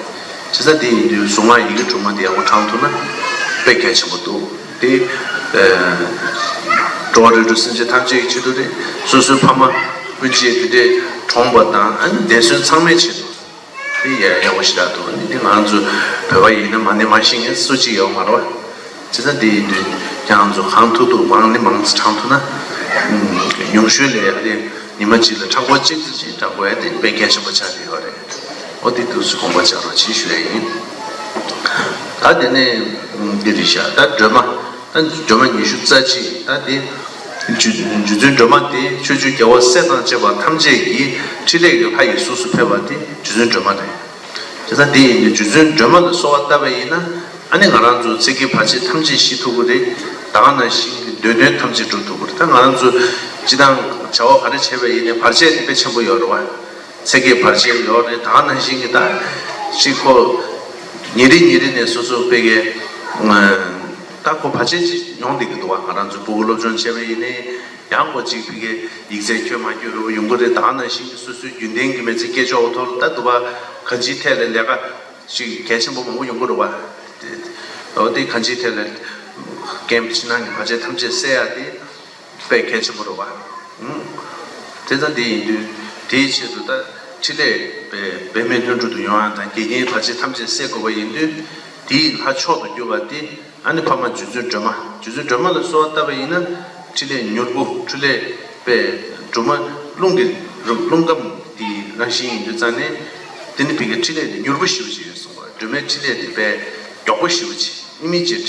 བྱས་ཙང་དེ་ཡིན་དུས་གཟུངས་སྔགས་ཡི་གེ་དྲུག་མ་དེ་ཡག་པོ་བགྲང་ཐུབ་ན་དཔེ་གལ་ཆེན་པོ་འདུག་དེ་འགྲོ་བ་རིགས་དྲུག་སེམས་ཅན་ཐམས་ཅད་ཀྱི་ཆེད་དུ་རེད། སོ་སོའི་ཕ་མ་སྤུན་མཆེད་དེ་འདྲས་གྲོངས་པ་དང་ཨ་ནི་འདས་གསོན་ཚང་མའི་ཆེད་དུ། དེ་ཡག་ཡག་པོ་ཞེ་དྲག་འདུག་འདི་ང་ཚོ་བོད་པ་ཡིན་ན་མ་ཎི་མ་ཤེས་མཁན་སུ་གཅིག་ཡོད་མ་རེད་བ། བྱས་ཙང་འདི་ཡིན་དུས་ཁྱེད་རང་ཚོ་གང་ཐུབ་ཐུབ་མ་ཎི་མང་ཙམ་བགྲང་ཐུབ་ན། ཉུང་ཤོས་ལ་ཡ་དེ་ཉི་མ་གཅིག་ལ་མཁྲེགས་པོ་གཅིག་ཙམ་ཞིག་བགྲང་དགོས་ཡ་དེ་དཔེ་གལ་ཆེན་པོ་ཆགས་ཀྱི་ཡོད་རེད། འོ་དེ་འདུག་སེ་དགོངས་པ་འཇགས་རོགས་བྱེད་ཞུ་ཡ་ཡིན། ད་དེ་ནས་འདི་རེད་ཤག་ད་སྒྲོལ་མ། ད་སྒྲོལ་མ་ཉི་ཤུ་རྩ་གཅིག་ད་དེ། རྗེ་རྗེ་བཙུན་སྒྲོལ་མ་དེ་ཆོས་སྐྱོང་རྒྱལ་བ་སྲས་དང་བཅས་པ་ཐམས་ཅད་ཀྱི་འཕྲིན་ལས་ཀྱི་ལྷ་ཡི་གཟུགས་སུ་ཕེབས་པ་དེ་རྗེ་བཙུན་སྒྲོལ་མ་རེད། དེ་ལྟར་དེ་ཡིན་དུས་རྗེ་བཙུན་སྒྲོལ་མ་ལ་གསོལ་བ་བཏབ་པ་ཡིན་ན་ཨ་ནི་ང་རང་ཚོ་ཚེ་གི་བར་ཆད་ཐམས་ཅད་ཞི་ཐུབ་ཀྱི་རེད། ད་ག་ནང་བཞིན་གྱི་འདོད་དོན་ཐམས་ཅད་འགྲུབ་ཐུབ་ཀྱི་རེད། ད་ང་རང་ཚོ་སྤྱི་བཏང་བྱ་བ་ག་རེ་བྱས་པ་ཡིན་ནའི་བར་ཆད་དེ་དཔེ་ཆེན་པོ་ཡོད་རེད་བ། ཚེ་གི་བར་ཆད་ཡོད་རེད། ད་ག་ནང་བཞིན་གྱི་ད་ཅིག་ཁོ་ཉིན་རེ་ཉིན་རེ་ནས་སོ་སོ་དཔེ་གའི་ད་ཁོ་བར་ཆད་ཅིག་མྱོང་བསྡད་ཀྱི་འདུག་བ། ང་རང་ཚོ་སྤུ་གུ་སློབ་སྦྱོང་བྱས་པ་ཡིན་ནའི་ཡང་ཁོ་ཅིག་ཕ་གིའི་ཡིག་ཚད་ཁྱོན་མ་ཁྱོན་རུ་ཡོང་གི་རེད། ད་ག་ནང་བཞིན་གྱི་སོ་སོའི་རྒྱུན་ལྡན་གྱི་མི་ཚེ་སྐྱེལ་ཆོག་ཐོག་ལ་ད་འདུག་བ། གང་ཅིའི་ཐད་ལ་ལས་ཀ་ཅིག་གལ་ཆེན་པོ་མང་པོ་ཡོང་གི་རེད་བ། དེ་འོ་དེ་གང་ཅིའི་ཐད་ལ་རྐྱེན་ཕྱི་ནང་གི་བར་ཆད་ཐམས་ཅད་སེལ་ཡ་དེ་དཔེ་གལ་ཆེན་པོ་རེད་བ། ཨང་། དེ་ཙང་དེ་ཡིན་དུས་དེའི་ཆེད་དུ་ད་འཕྲིན་ལས་འབད་འབད་མེད་ལྷུན་གྲུབ་ཏུ་ཡོང་ཡ་དང་། འགལ་རྐྱེན་བར་ཆད་ཐམས་ཅད་སེལ་དགོས་པ་ཡིན་དུས་དེའི་ལྷ་མཆོག་ཏུ་གྱུར་པ་དེ། ཨ་ནི་ཕ་མ་རྗེ་བཙུན་སྒྲོལ་མ། རྗེ་བཙུན་སྒྲོལ་མ་ལ་གསོལ་བ་བཏབ་པ་ཡིན་ན་འཕྲིན་ལས་མྱུར་པོ། འཕྲིན་ལས་པའི་སྒྲོལ་མ་རླུང་གི་རླུང་ཁམས་དེའི་རང་བཞིན་ཡིན་དུས་ཙང་ནས་དེ་ནི་ཕ་གིའི་འཕྲིན་ལས་དེ་མྱུར་པོ་ཞེ་པོ་ཅིག་ཡོད་གསུངས་པ། སྒྲོལ་མའི་འཕྲིན་ལས་དེ་དཔེ་མགྱོགས་པོ་ཞེ་པོ་ཅིག་ཨི་མི་ཇེཊ།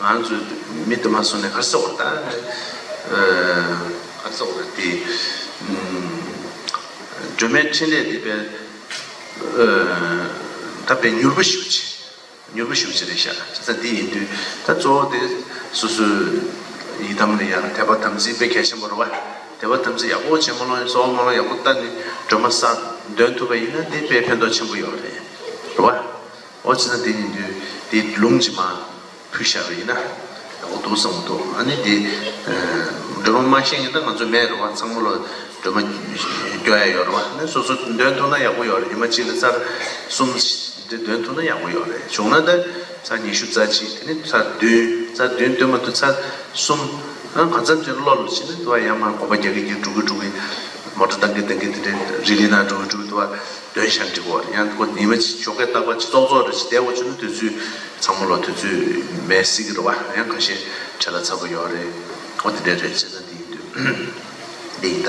ང་ཚོ་མི་དུ་མ་སོང་ནས་ག་རེ་ཟེར་བ་ད། ཨ། ག་རེ་ཟེར་བ་དེ། ཨ། སྒྲོལ་མའི་འཕྲིན་ལས་དེ་དཔེ། ཨ། ད་དཔེ་མྱུར་པོ་ཞེ་པོ་ཅིག་མྱུར་པོ་ཞེ་པོ་ཅིག་རེད་ཤག་བྱས་ཙང་དེ་ཡིན་དུས་ད་གཙོ་བོ་དེ་སོ་སོའི་ཡི་དམ་ལ་ཡང་དད་པ་དམ་ཚིག་དཔེ་གལ་ཆེན་པོ་རེད་བ། དད་པ་དམ་ཚིག་ཡག་པོ་བྱེད་མ་ལོང་གསོལ་བ་མ་ལོང་ཡག་པོ་བཏབ་ནས་སྒྲོལ་མ་ས་འདོན་ཐུབ་པ་ཡིན་ན་དེ་དཔེ་ཕན་ཐོགས་ཆེན་པོ་ཡོད་རེད། རེད་བ། འོ་བྱས་ཙང་དེ་ཡིན་དུས་དེ་ལུང་ཅིག་མ་ཕུལ་བཞག་པ་ཡིན་ན་ཡག་པོ་འདུག་བསམ་གྱི་འདུག་ཨ་ནི་དེ་སྒྲོལ་མ་མ་ཤེས་མཁན་ད་ང་ཚོ་མེད་རེད་བ། ཚང་མ་ལ་སྒྲོལ་མ་སྐྱོར་ཡ་ཡོད་རེད་བ། ཨ་ནི་སོ་སོ་འདོན་ཐུབ་ན་ཡག་པོ་ཡོད་རེད། ཉི་མ་གཅིག་ལ་ཚར་གསུམ་དེ་འདོན་ཐུབ་ན་ཡག་པོ་ཡོད་རེད། བྱུང་ན་ད་ཚར་ཉི་ཤུ་རྩ་གཅིག་དེ་ནི་ཚར་བདུན། ཚར་བདུན་འདོན་མ་ཐུབ་ཚར་གསུམ། ཨ་གང་འཚམ་ཅིག་བློ་ལ་བྱས་ན་དུ་བ་ཡར་མར་དགོན་པ་རྒྱག་གི་རྒྱག་འགྲོ་གི་འགྲོ་གི། མོ་ཊ་བཏང་གི་བཏང་གི་དེ་འདྲའི་རི་ལི་ནང་འགྲོ་གི་འགྲོ་གི་དུ་བ་འདོན་བཞག་འགྲིག་གོ། ཡང་ཁོ་ཉི་མ་གཅིག་ཞོགས་ཀས་རྟག་པར་ཅིག་ཙོག་ཙོག་རེ་ཞིག་བསྡད་འོ་བྱུང་ན་དུས་ཚོད་ཚང་མ་ལོ་དུས་ཚོད་མེད་སྲིད་ཀྱི་རེད་བ། ཡང་ཁ་ཤས་བྲེལ་བ་ཚ་པོ་ཡོད་རེད། འོ་དེ་འདྲ་རེད། བྱས་ཙང་དེ་ཡིན་དུས་འདི་ཡིན་ད།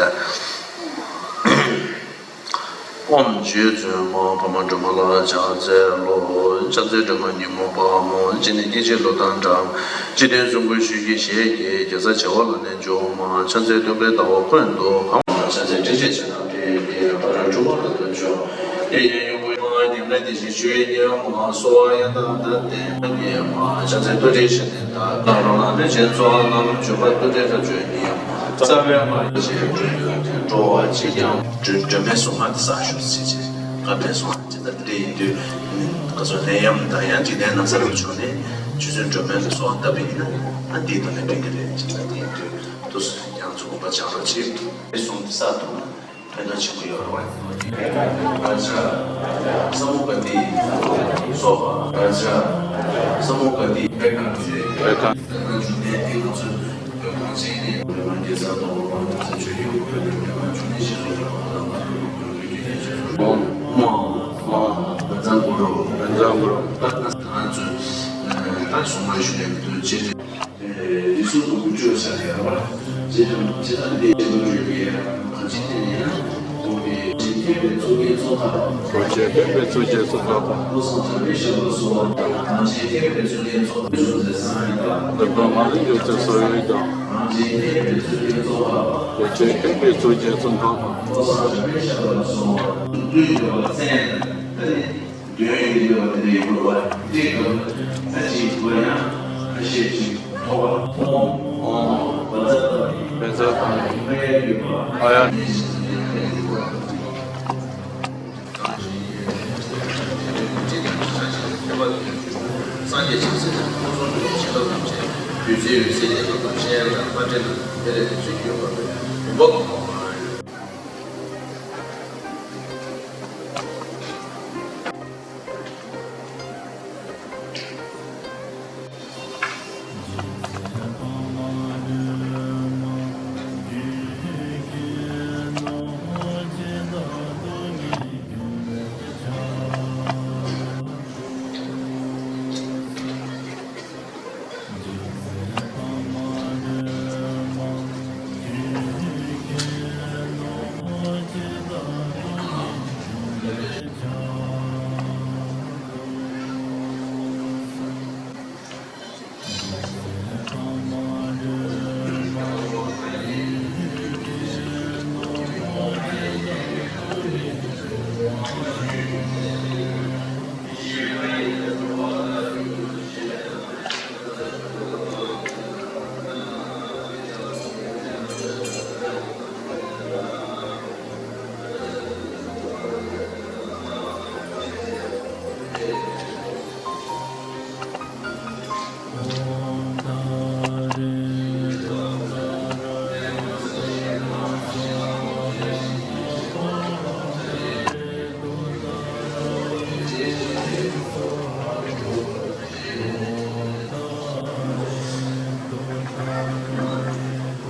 ཨོཾ་རྗེ་བཙུན་མ་འཕགས་མ་སྒྲོལ་མ་ལ་ཕྱག་འཚལ་ལོ། ཕྱག་འཚལ་སྒྲོལ་མ་ཉོན་མོངས་པ་མོ། སྤྱན་ནི་སྐྱེ་མཆེད་ཀླུ་དང་འདྲ། འཇིག་རྟེན་གསུམ་མགོན་ཆུ་སྐྱེས་ཞལ་གྱི། རྒྱལ་སྲས་བྱེ་བ་ལ་ནི་འཇུག་མ། ཕྱག་འཚལ་སྟོན་ཀའི་ཟླ་བ་ཀུན་ཏུ་འཕང་། ཕྱག་འཚལ་ཏྲཊ་ཅེས་བྱ་རྣམས་ཀྱི། ཕ་རོལ་ཏུ་འཁོར་ལོ་ཀུན་གྱི་དེ་ཡི་ཡོན་ཀུན་མ། ཉམས་ལེན་དེ་བཞིན་ཞུ་བའི་ཉེ་བ་མ། གསོལ་བ་ཡང་དག་བདག་བསྟེན་པ་ཉིད་མ། ཕྱག་འཚལ་ཏུ་རེ་ཤ་ནི་དང་། རོ་ལངས་ལྷུན་ཆེན་ཚོགས་རྣམས། འཇུག་པ་ཏུ་རེ་རབ་འབྱམས་ཉིད་མ། རྩ་བའི་སྔགས་ཀྱི་ཆེ་འགྲོ་འགྲོ་བ་ཅི་ཀྱང་སྒྲོལ་མའི་གཟུངས་སྔགས་དེ་བསགས་ཤོག་ཟེར་བྱས་བཀའ་ཕེབས་སོང་། ཇི་ལྟར་དེ་ཡིན་དུས་ག་ཚོད་ནད་ཡམས་དང་ཡང་འཇིག་རྟེན་ན་ཚ་རུ་བྱུང་ནས་རྗེ་བཙུན་སྒྲོལ་མའི་གཟུངས་སྔགས་བཏབ་པ་ཡིན་ན་ཨ་འདིའི་ཐོག་ནས་ཕན་གྱི་རེད། ཇི་ལྟར་དེ་ཡིན་དུས་དུས་སུ་ཡང་ཚུགས་པ་བྱ་རོགས་བྱེད། གཟུངས་དེ་བསགས་ཐུབ་ན། ཕན་ཐོགས་ཆེན་པོ་ཡོད་རེད་བ། རཱ་ཛ། ས་མུ་ཀ་ཏི། སོ་ཧ། རཱ་ཛ། ས་མུ་ཀ་ཏི། པེ་ཁ། པེ་ཁ། ད་ནང་བྱུང་གནས་འདི་ང་ཚོས་བོད་གངས་ཅན་ནས་བོད་མ་རྒྱལ་ས་དང་འོག་མ་ང་ཚོ་ཆོས་ཀྱི་འོག་བོད་མི་བོད་མ་བྱུང་གནས་གཞི་བཟུང་བའི་འོག་དང་ང་ཚོ་བོད་ཀྱི་རྒྱུད་སྡེ་ཆོས་སྲུང་། ཨོཾ། ཨོཾ། བཛྲ་གུ་རུ། བཛྲ་གུ་རུ། ད་ང་ཚོས་ད་གསུང་མ་ཞུ་ཡག་གི་འདུག་ཅེས། རིགས་གསུམ་དུ་དགུ་བཅུ་ཟེར་ཡོད་པ། ཇི་ལྟར་ཇི་ལྟར་འདི་ཞེས་པ་བརྗོད་པའི་གང་ཅི་དེ་ནི་ཡང་དགོངས་པའི་ཇི་ཐེག་པའི་གཙུག་རྒྱན་ཙོང་ཁ་པ། གཙུག་རྒྱན་ཐེག་པའི་གཙུག་རྒྱན་ཙོང་ཁ་པ། བློ་བཟང་གྲགས་པའི་ཞབས་ལ་གསོལ་བ། གང་ཇི་ཐེག་པའི་གཙུག་རྒྱན་ཙོང་ཁ་པའི་གཟུངས་མཛད་གསང་བའི་བདག་འདོད་པ་མ་ལུས་འདོད་ཚུལ་གསོལ་བའི་བདག་གང་ཇི་ཐེག་པའི་གཙུག་རྒྱན་ཙོང་ཁ་པ། གཙུག་རྒྱན་ཐེག་པའི་གཙུག་རྒྱན་ཙོང་ཁ་པ། བློ་བཟང་གྲགས་པའི་ཞབས་ལ་གསོལ་བ། ཀླུ་ཡི་འགྲོ་བ་བཙན་དང་། དོན་ཡོད་ཡོད་པ་དེ་འདྲ་ཡོད་པ་དེ་སྐབས་ལ་ཅིག་གོ་ཡང་ཁ་ཤས་ཅིག་ཐོག་པ་ཨོཾ་ཨོཾ་བཛྲ་ཏ་ཏི། བཛྲ་ཏ་ཏི། ཨ་ཡ་ཡོད་པ་ཨ་ཡ། སངས་རྒྱས་ཆོས་སྲིད་ཀྱི་ཕུན་སུམ་ཚོགས་པའི་བྱིན་རླབས་རྣམས་ཀྱིས། བདུད་རྩིའི་འོད་ཟེར་ལས་ཀྱི་བར་ཆད་ཡང་དག་པ་བྲལ་ནས་སྤེལ་རེས་དེ་ཚུལ་གྱིས་ཡོད་པ་བུམ་པ་གོང་མ།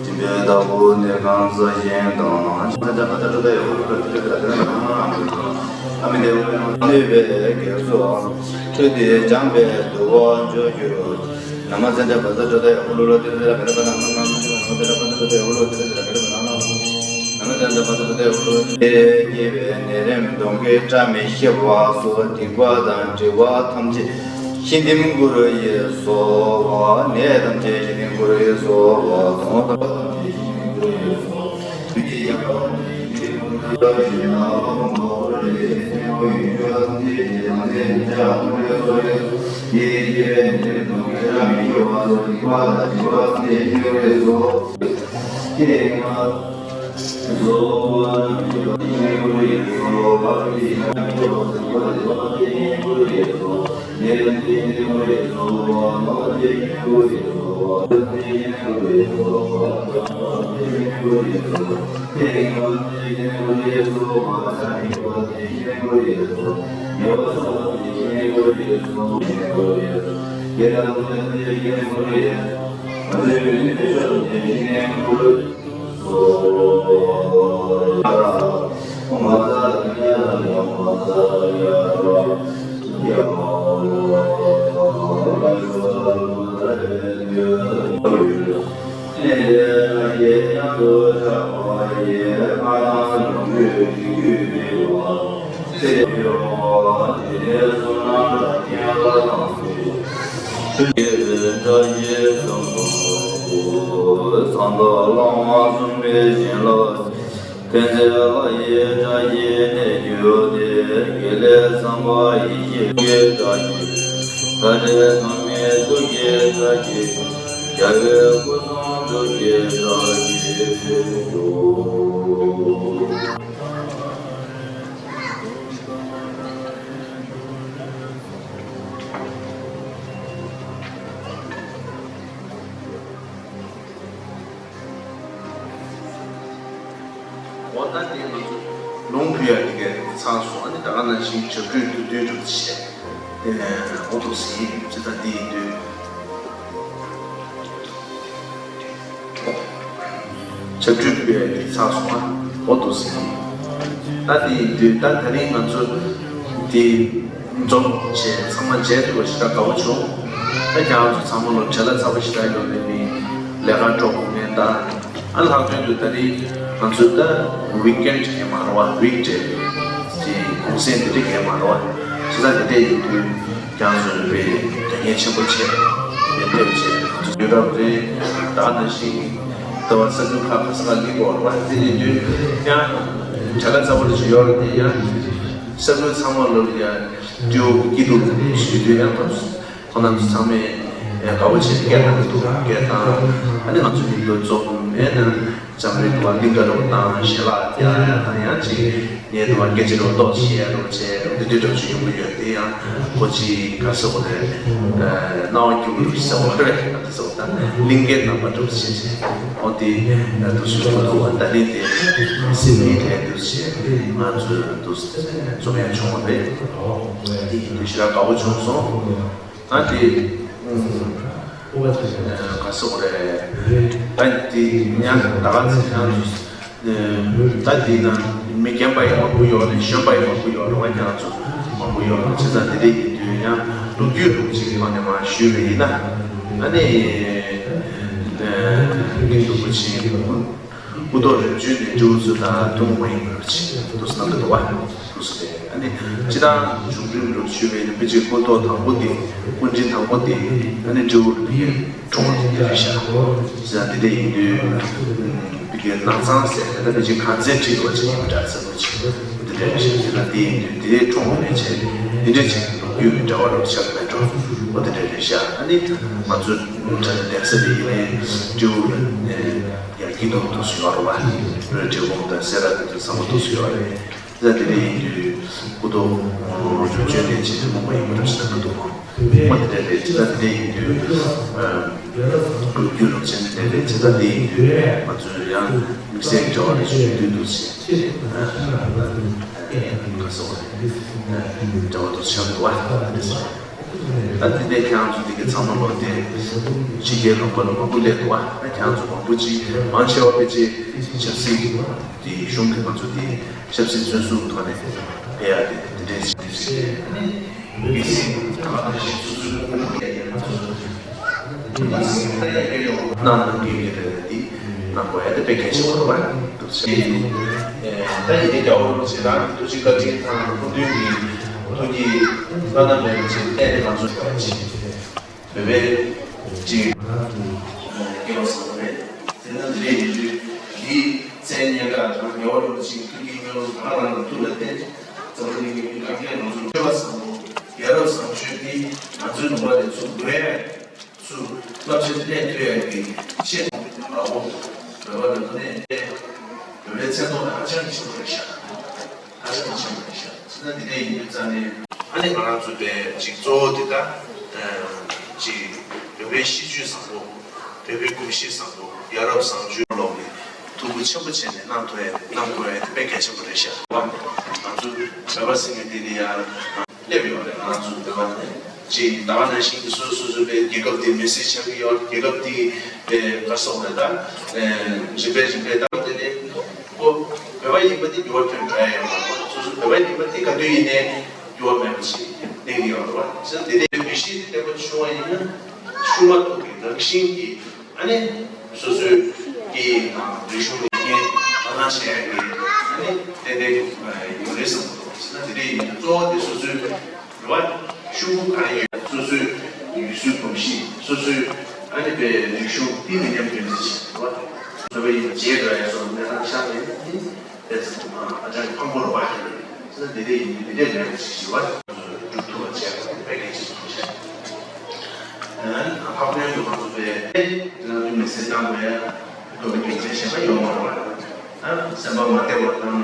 སྦྱིན་པའི་བདག་པོ་གནས་ཁང་གསར་བཞེངས་དང་། ཨ་མི་དེ་ནུས་པའི་སྒེག་སོགས་ཁྲུས་ཏེ་སྦྱངས་པས་འདུ་བ་འཇོ་འགྱུར། ན་མ་ཙན་དྲ་བཛྲ་ཏྲ་ཏ་ཡ་ཧུ་ལུ་ལ་ཏི་ར་ཏི་ར་ག་ར་ག་ན་ཧ་ན་ན་ན་མ་ཙན་དྲ་བཛྲ་ཏྲ་ཏ་ཡ་ཧུ་ལུ་ལ་ཏི་ར་ཏི་ར་ག་ར་ག་ན་ན་ཧ། ན་མ་ཙན་དྲ་བཛྲ་ཏྲ་ཏ་ཡ་ཧུ་ལུ་ལ་ཏི་ར། ཉེས་པའི་ནད་རིམས་གདོན་བགེགས་བཀྲ་མི་ཤིས་པ་སོགས་སྡིག་པ་དང་སྒྲིབ་པ་ཐམས་ཅད་ཞི་འདེབས་གུ་རུ་ཡི་སོགས་པ། ནད་ཐམས་ཅད་ཞི་འདེབས་གུ་རུ་ཡི་སོགས་པ། གདོན་ཐམས་ཅད་ཞི་འདེབས་གུ་རུ་ཡི་སོགས་པ། ཕན་མཛད་ལྷ་ཡི་བཀྲ་ཤིས་གནས་གྱུར་ཏེ། དགེ་ལེགས་བསམ་པ་ཡེ་ཤེས་ཀྱི་བཀྲ་ཤིས། ད་རེས་ཐོགས་མེད་ཐུགས་ཀྱི་བཀྲ་ཤིས། རྒྱལ་བའི་སྐུ་གསུང་ཐུགས་ཀྱི་བཀྲ་ཤིས་ཤོག། འོ་ད་དེ་ང་ཚོ་ལུང་ཕུལ་ཡ་དེ་གས་ཚར་སོང་། ཨ་ནི་ད་ག་ནང་བཞིན་ཞབས་ཁྲུས་དུས་དུས་གྲུབ་བྱས། དེ་ནས་འོ་ཐུག་ཟིན་ཅི་ད་དེ་ཡིན་དུས། ཞབས་ཁྲུས་ཕུལ་ཡ་དེ་ཚར་སོང་ཨ། འོ་ཐུག་ཟིན། ད་དེ་ཡིན་དུས་ད་ད་རིང་ང་ཚོ་དེ་འཛོམས་བྱས་ཚང་མ་མཇལ་ཐུབ་པ་ཞེ་དྲག་དགའ་བོ་བྱུང་། ད་ཁྱེད་རང་ཚོ་ཚང་མ་ལོ་བྱ་ལ་ཚ་པོ་ཞེ་དྲག་ཡོད་རེད། མི་ལས་ཀ་འགྲོ་དགོས་མཁན་དང་། ཨ་ལྷག་དོན་དུ་ད་རིང་ང་ཚོ་ད་ཝིག་ཨེན་ཌི་གས་མ་རེད་བ། ཝིག་ཌེ་དེ་གུང་སེང་འདི་འདྲ་གས་མ་རེད་བ། ཞེ་དྲག་འདི་འདྲ་ཡིན་དུས་ཁྱེད་རང་ཚོ་ཡོད་པའི་དོན་གཉེར་ཆེན་པོ་བྱས་ནས་ཕེབས་བྱས་ང་ཚོ་ཡོད་རབས་རེད། ད་ནང་བཞིན་ད་བར་ས་ཁུལ་ཁག་ག་ས་ག་སླེབས་ཡོད་རེད་བ། དེ་ཡིན་དུས་ཡང་བྱ་དགའ་ཚ་པོ་རེ་ཞིག་ཡོད་རེད། དེ་ཡང་ས་ཁུལ་ཚང་མ་ལོ་ལ་ཡང་སྐྱིད་སྡུག་ཞུ་དུས་ཡང་ཐོབ་སོང་། ཁོང་རྣམ་ཚོ་ཚང་མས་དགའ་པོ་བྱས་སྐད་བཏང་གི་འདུག་སྐད་བཏང་། ཨ་ནི་ང་ཚོ་མཉམ་དུ་འཛོམས་མེད་ན་ འཇམ་རིང་བ་གླིང་ག་རུ་དང་ཞལ་ལག་ཡང་ཡང་དང་ཡང་ཅིག་ངས་དུ་བ་སྐད་ཆ་རུ་ཏོག་ཅིག་ཡ་རུ་བྱས་རུ་འདི་འདྲའི་འདྲ་ཞིག་ཡོང་གི་ཡོད། དེ་ཡང་ཁོ་ཅིག་ག་སོགས་རེད། སྣང་བ་སྐྱིད་པོ་རུ་ཟེར་བ་རེད། ད་དེ་སོགས་ད་གླིང་གའི་རྣམ་པ་འགྲུབ་བྱེད་ཅིག་ཨོ་དེ་འདུག་སུ་འགྲོ་འདུག་བ། ད་ནི་དེ་སེམས་མི་ལས་འདུག་བྱས་ང་ཚོས་འདུག་རྩོམ་ཡ་བྱུང་བ་རེད། དེ་ཡིན་དུས་ཞེ་དྲག་དགའ་པོ་བྱུང་སོང་། ད་དེ་ག་སོགས་རེད། ད་དེ་ཡང་ད་ག་ཚོད་ཡང་ཚོད། ད་འདི་ན་མི་རྒན་པ་ཡང་མང་པོ་ཡོད་རེད། གཞོན་པ་ཡང་མང་པོ་ཡོད་རེད། ང་རང་ཚོ་མང་པོ་ཡོད་རེད། བྱས་ཙང་འདི་འདྲ་ཡིན་དུས་ཡང་ལོ་རྒྱུས་རུ་གཅིག་གི་ཐོག་ནས་མར་ཞུས་པ་ཡིན་ན། ཨ་ནི་གླིང་རིན་པོ་ཆེ་སྐུ་ཐོག་རིམ་བྱོན་ནས་སྤྲེའུ་ཚོ་དང་ཐུན་མོང་མ་ཡིན་པ་རུ་ཆེ་འདུག་སྣང་གི་འདུག་བ། འདུག་སེ་རེད། ཨ་ནི་སྤྱིར་བཏང་བྱུང་རིམ་རུ་ཞུས་པའི་རིན་པོ་ཆེ་སྐུ་ཐོག་དང་པོ་དེ་སྐུ་ཕྲེང་དང་པོ་དེ་ཨ་ནི་སྤྲེའུ་རུ་འཁྲུངས་པ་དེ་རེད་ཤག་བྱས་ཙང་འདི་འདྲ་ཡིན་དུས་བི་ཀའི་ནགས་ཚང་ཟེར་ད་ཕལ་ཆེར་གངས་རྩེ་ཁྲིད་འགྲོ་བྱེད་ཡིན་པ་འདྲ་ཚ་པོ་ཆེ་འདི་འདྲ་རེད་ཤག་དེ་ལ་དེ་ཡིན་དུས་དེ་འཁྲུངས་པ་ཕལ་ཆེར་འདི་འདྲ་ཅིག་ལོ་རྒྱུས་ཀྱི་འབྲེལ་བ་རུ་ཆགས་མེད་འགྲོ་འོ་དེ་འདྲ་རེད་ཤག་ཨ་ནི་ང་ཚོ་གྲྭ་ཚང་གདན་ས་དེ་ཡིན་ནའི་སྤྲེའུ་རུ་ཡར་སྐྱིད་སྡུག་འདུག་སེ་ཡོད་རེད་བ། རུ་འབྲས་སྤུངས་དང་སེ་ར་དེ་ཚོ་ཚང་མ་འདུག་སེ་ཡོད་རེད། ད་དེ་འདྲ་ཡིན་དུས་སྐུ་ཐོག་རུ་བྱོན་ནས་ཇི་ལྟར་མོ་པ་ཡིན་པ་རུ་ཞིག་ལ་འདུག་མ་དེ་འདྲ་རེད། ཇི་ལྟར་དེ་འདྲ་ཡིན་དུས་རྒྱུ་རུ་ཆེན་དེ་འདྲ་རེད། ཇི་ལྟར་དེ་ཡིན་དུས་ང་ཚོས་ཡང་དམིགས་བསལ་འབྲེལ་བ་རེ་ཞུ་རྒྱུ་འདུག་ཟེར་ཁ་སོགས་རེད། འབྲེལ་བ་འདུག་ཆགས་འདུག་བ། ད་དེ་འདྲ་ཁྱེད་རང་ཚོ་དེ་གའི་ཚང་མ་ལོ་དེ་ཕྱི་རྒྱལ་ལུང་པ་ལ་མང་པོ་སླེབས་འདུག་བ། ད་ཁྱེད་རང་ཚོ་མང་པོ་ཅིག་མང་ཆེ་བ་ཕལ་ཆེར་ཆབ་སྲིད་དེ་གཞུང་གི་ང་ཚོ་དེ་ཆབ་སྲིད་བཙོན་ཟུར་ཐོག་ནས་ཕེབས་ཡ་དེ་དེ་འདྲའི་ཆེད་དུ་བྱས་ནས་མི་སེམས་ད་ག་ནང་བཞིན་སོ་སོའི་ཁོར་ཡུག་ལ་ཡང་ང་ཚོ་གནང་གནང་གི་ཡོད་རེད། དེ་གནང་དགོས་ཡ་དེ་དཔེ་གལ་ཆེན་པོ་རེད་བ། ད་ཡིན་ནའི་རྒྱལ་བ་རིན་པོ་ཆེ་རང་གི་ཐུགས་རྗེ་བཀའ་དྲིན་དང་སྐུ་མདུན་གྱི་ཐུགས་ཀྱི་བླ་ན་མེད་པའི་ཆེད་གཏན་ནས་ང་ཚོ་བྱ་བ་བྱེད། བོད་པའི་ཅིག་སྐལ་བ་བཟང་པོ་རེད། དེ་ན་འདི་འདྲའི་ཡིན་དུས་འདིའི་མཚན་སྙན་གྲགས་དང་རྒྱལ་བ་རིན་པོ་ཆེའི་ཐུགས་ཀྱི་སྨོན་ལམ་རང་རང་གི་ཐུགས་ལ་བརྟེན་འཛམ་བུ་གླིང་གི་མི་གང་གས་ང་ཚོར་སྤྱོད་པ་བཟང་པོ་ཡ་རབས་བཟང་སྤྱོད་འདི་ང་ཚོའི་ལུང་པ་ནས་ཚུར་འགྲོ་ཡ་ཚུར་བསླབ་བྱ་གནས་ཐུབ་ཡ་གི་ཆེད་དུ་ཨ་བོ་བོད་པ་ནང་ནས་བོད་པའི་མཚན་ཐོག་ལ་ཧ་ཅང་གི་ཆེན་པོ་རེད་ཤག་ཧ་ཅང་གི་ཆེན་པོ་རེད་ཤག་ཟེར་ན་འདི་འདྲ་ཡིན་དུས་ཙང་ནས་ཨ་ནི་ང་རང་ཚོ་པའི་ཅིག་གཙོ་བོ་འདི་ལྟ་ཅིག་བོད་པའི་གཤིས་རྒྱུད་བཟང་པོ། བོད་པའི་གོམས་གཤིས་བཟང་པོ། ཡ་རབས་བཟང་སྤྱོད་ལོག་ནས་ཐུགས་ཁུར་ཆེན་པོ་བྱས་ནས་གནང་ཐུབ་ཡ་གནང་དགོས་ཡ་དེ་དཔེ་གལ་ཆེན་པོ་རེད་ཤག་ང་ཚོ་བོད་པ་ཟེར་མཁན་འདི་ནི་ཡ་སླེབས་ཡོད་རེད། ང་ཚོ་བོད་པ་ནས་ཅིག་ད་ག་ནང་བཞིན་གྱི་སོ་སོ་སོ་པའི་རྒྱལ་ཁབ་དེ་མེ་སྲེག་བྱ་གི་ཡོད། རྒྱལ་ཁབ་དེ་པའི་ག་སོགས་རེད་ད་རིམ་པས་རིམ་པས་ད་དེ་ནས། ཁོ་བོད་པ་ཡིན་པ་དེ་འགྱུར་བ་ཐོན་འགྲོ་ཡ་ཡོད་མ་རེད། སོ་སོ་བོད་པ་ཡིན་པ་དེ་ག་དུས་ཡིན་ནའི་འགྱུར་བ་མེད་པ་ཞིག་གནས་ཀྱི་ཡོད་རེད་བ། བྱས་ཙང་དེ་འདྲའི་མི་གཤིས་དེ་བརྟན་པོ་བྱུང་བ་ཡིན་ན་ཤུགས་མ་ཐུག་གི་རང་བཞིན་གྱིས་ཨ་ནི་སོ་སོའི་སྐད་ཡིག་དང་རིག་གཞུང་ལ་རྒྱུན་དག་སྣང་བྱེད་ཡ་གི་ཨ་ནི་ཏན་ཏན་ཡོང་རེད་བསམ་གྱི་འདུག་བྱས་ཙང་དེ་འདྲ་ཡིན་དུས་གཙོ་བོ་དེ་སོ་སོའི་རེད་བ། ཤུགས་གང་ཡོད་སོ་སོའི་ཡུལ་སྲོལ་གོམས་གཤིས། སོ་སོའི་ཨ་ནི་པའི་རིག་གཞུང་འདི་མི་ཉམས་རྒྱུན་འཛིན་བྱེད་པ། བོད་པ་ཡིན་པ་བརྗེད་འགྲོ་ཡ་སོགས་གནས་སྟངས་ཤར་ནས་ནི་དེ་ཚོ་ཨ་ཅག་གི་ཕངས་པོར་བ་ཞིག་རེད། ཟེར་ན་འདི་འདྲ་ཡིན་འདི་འདྲ་མེད་པ་ཞིག་ཞུ་བ་སྒྲུབ་ཐུབ་པ་བྱས་པ་དཔེ་གལ་ཆེན་པོ་ཞིག་ཨ་ནི་ཕག་པའི་ཡུལ་ང་ཚོ་པའི་ང་ཚོའི་མི་ཚེ་བཏང་བའི་རྡོ་སྦིས་རྒྱུ་མཚན་གཞན་པ་ཡོད་མ་རེད་བ། ཨ་སེམས་པ་མ་བདེ་བ་དང་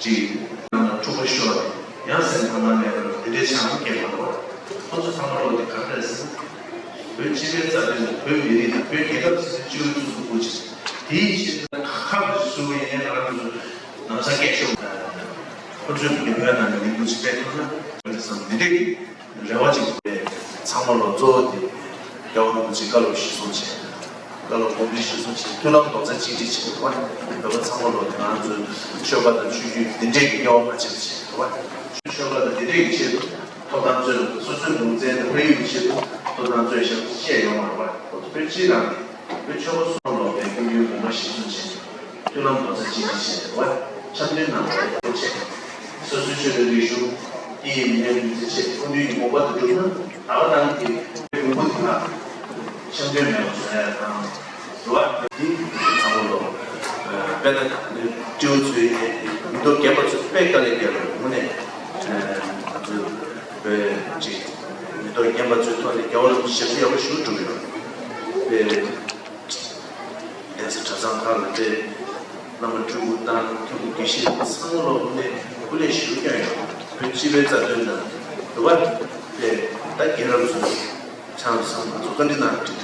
ཅིག་རྣམ་པ་འཁྲུག་པ་ཤོར་ནས་ཡང་སེམས་ཐག་ཉེ་བ་འདི་འདྲའི་ཆགས་སྣང་སྐྱེས་པ་རེད་བ། ཁོ་ཚོ་ཚང་མ་ལོ་དེ་ག་འདྲ་ཟེར། བོད་སྤྱི་པའི་རྩ་དོན་དང་བོད་མི་རིགས་དང་བོད་རྒྱལ་ཁབ་ཀྱི་སྤྱི་བོའི་གཙུག་ཏུ་བཀུར་ཅིང་དེའི་ཆེད་དུ་ཁ་བ་ཞིག་གསོ་གི་ཡིན་ན་ང་རང་ཚོ་ལམ་སང་སྐད་ཤོར། ཁོ་ཚོའི་བོད་ནང་ནས་ལས་འགུལ་ཅིག་སྤེལ་ཐུབ་ན་བསམ་འདི་འདྲའི་རེ་བ་ཅིག་ཡོད། ཚང་མ་ལོ་གཙོ་བོ་དེ་རྒྱལ་བ་རིན་པོ་ཆེ་བཀའ་སློབ་གཞིར་བཟུང་བྱས། བཀའ་སློབ་དགོངས་འགྲེལ་གཞིར་བཟུང་བྱས། མཐུན་ལམ་རྡོག་རྩ་གཅིག་སྒྲིལ་བྱས་པ། བོད་པ་ཚང་མ་ལོ་དེ་ང་ཚོའི་ཆོལ་ཁ་དང་ཆོས་བརྒྱུད་འདི་འདྲས་ཀྱི་དབྱེ་བ་མ་ཕྱེ་བ་བྱས་པ། ཆོལ་ཁ་དང་འདི་འདྲས་ཀྱི་ཆེད་དུ་ཐོབ་ཐང་རྩོད་ན་སོ་སོའི་ལུང་ཚན་དང་ཕ་ཡུལ་གྱི་ཆེད་དུ་ཐོབ་ཐང་རྩོད་བཞག་བཤད་ཡོད་མ་རེད་པ། ཁོ་ཚོ་བོད་སྤྱིའི་ནང་ནས་བོད་ཆོལ་ཁ་གསུམ་ལོག་པའི་ཀུན་སྤྱོད་ངོ་མ་གཞིར་བཟུང་བྱས་ནས། མཐུན་ལམ་རྡོག་རྩ་གཅིག་སྒྲིལ་བྱས་ཏེ་འཆམ་མཐུན་ནང་ལ་ཡར་རྒྱས་ཆེད། སོ་སོའི་ཆོས་དང་རིག་གཞུང་། སྐད་ཡིག་མི་ཉམས་རྒྱུན་འཛིན་ཆེད་སྐུ་མདུན་གྱི་དགོངས་པ་དེ་བསྒྲུབས་ན་ད་ག་རང་གི་དགོངས་པ་དེ་དག་འཆམ་མཐུན་མེད་པ་བཟོ་ཡ་དང་། འགྲོ་བ་འདི་ཚང་མ་ལོ། དཔེར་ན་སྤྲེའུ་ཚོའི་མི་ཐོག་རྒན་པ་ཚོ་དཔེ་དཀའ་ལས་རྒྱག་རེད། དངོས་གནས་ང་ཚོའི་བོད་ཀྱི་མི་ཐོག་རྒན་པ་ཚོའི་ཐོག་ནས་རྒྱལ་བ་རིན་པོ་ཆེ་ཞབས་ཕྱི་ཡག་པོ་ཞིག་བསྒྲུབས་ཡོད་རེད། དཔེ། གདན་ས་གྲྭ་ཚང་ཁག་ལ་དཔེ་ རྣམ་པ་སྤྲུལ་སྐུ་དང་མཁན་པོ་དགེ་བཤེས་ཚང་མ་ལོ་ནས་སྐུ་ལས་ཞུ་སྐྱོན་ཡོད། བོད་སྤྱི་པའི་རྩ་དོན་དང་འདུལ་བ་དེ་ད་རྒན་རབས་ཚོ་ཆང་སོང་ང་ཚོ་བཀའ་འདྲི་གནང་འདྲི་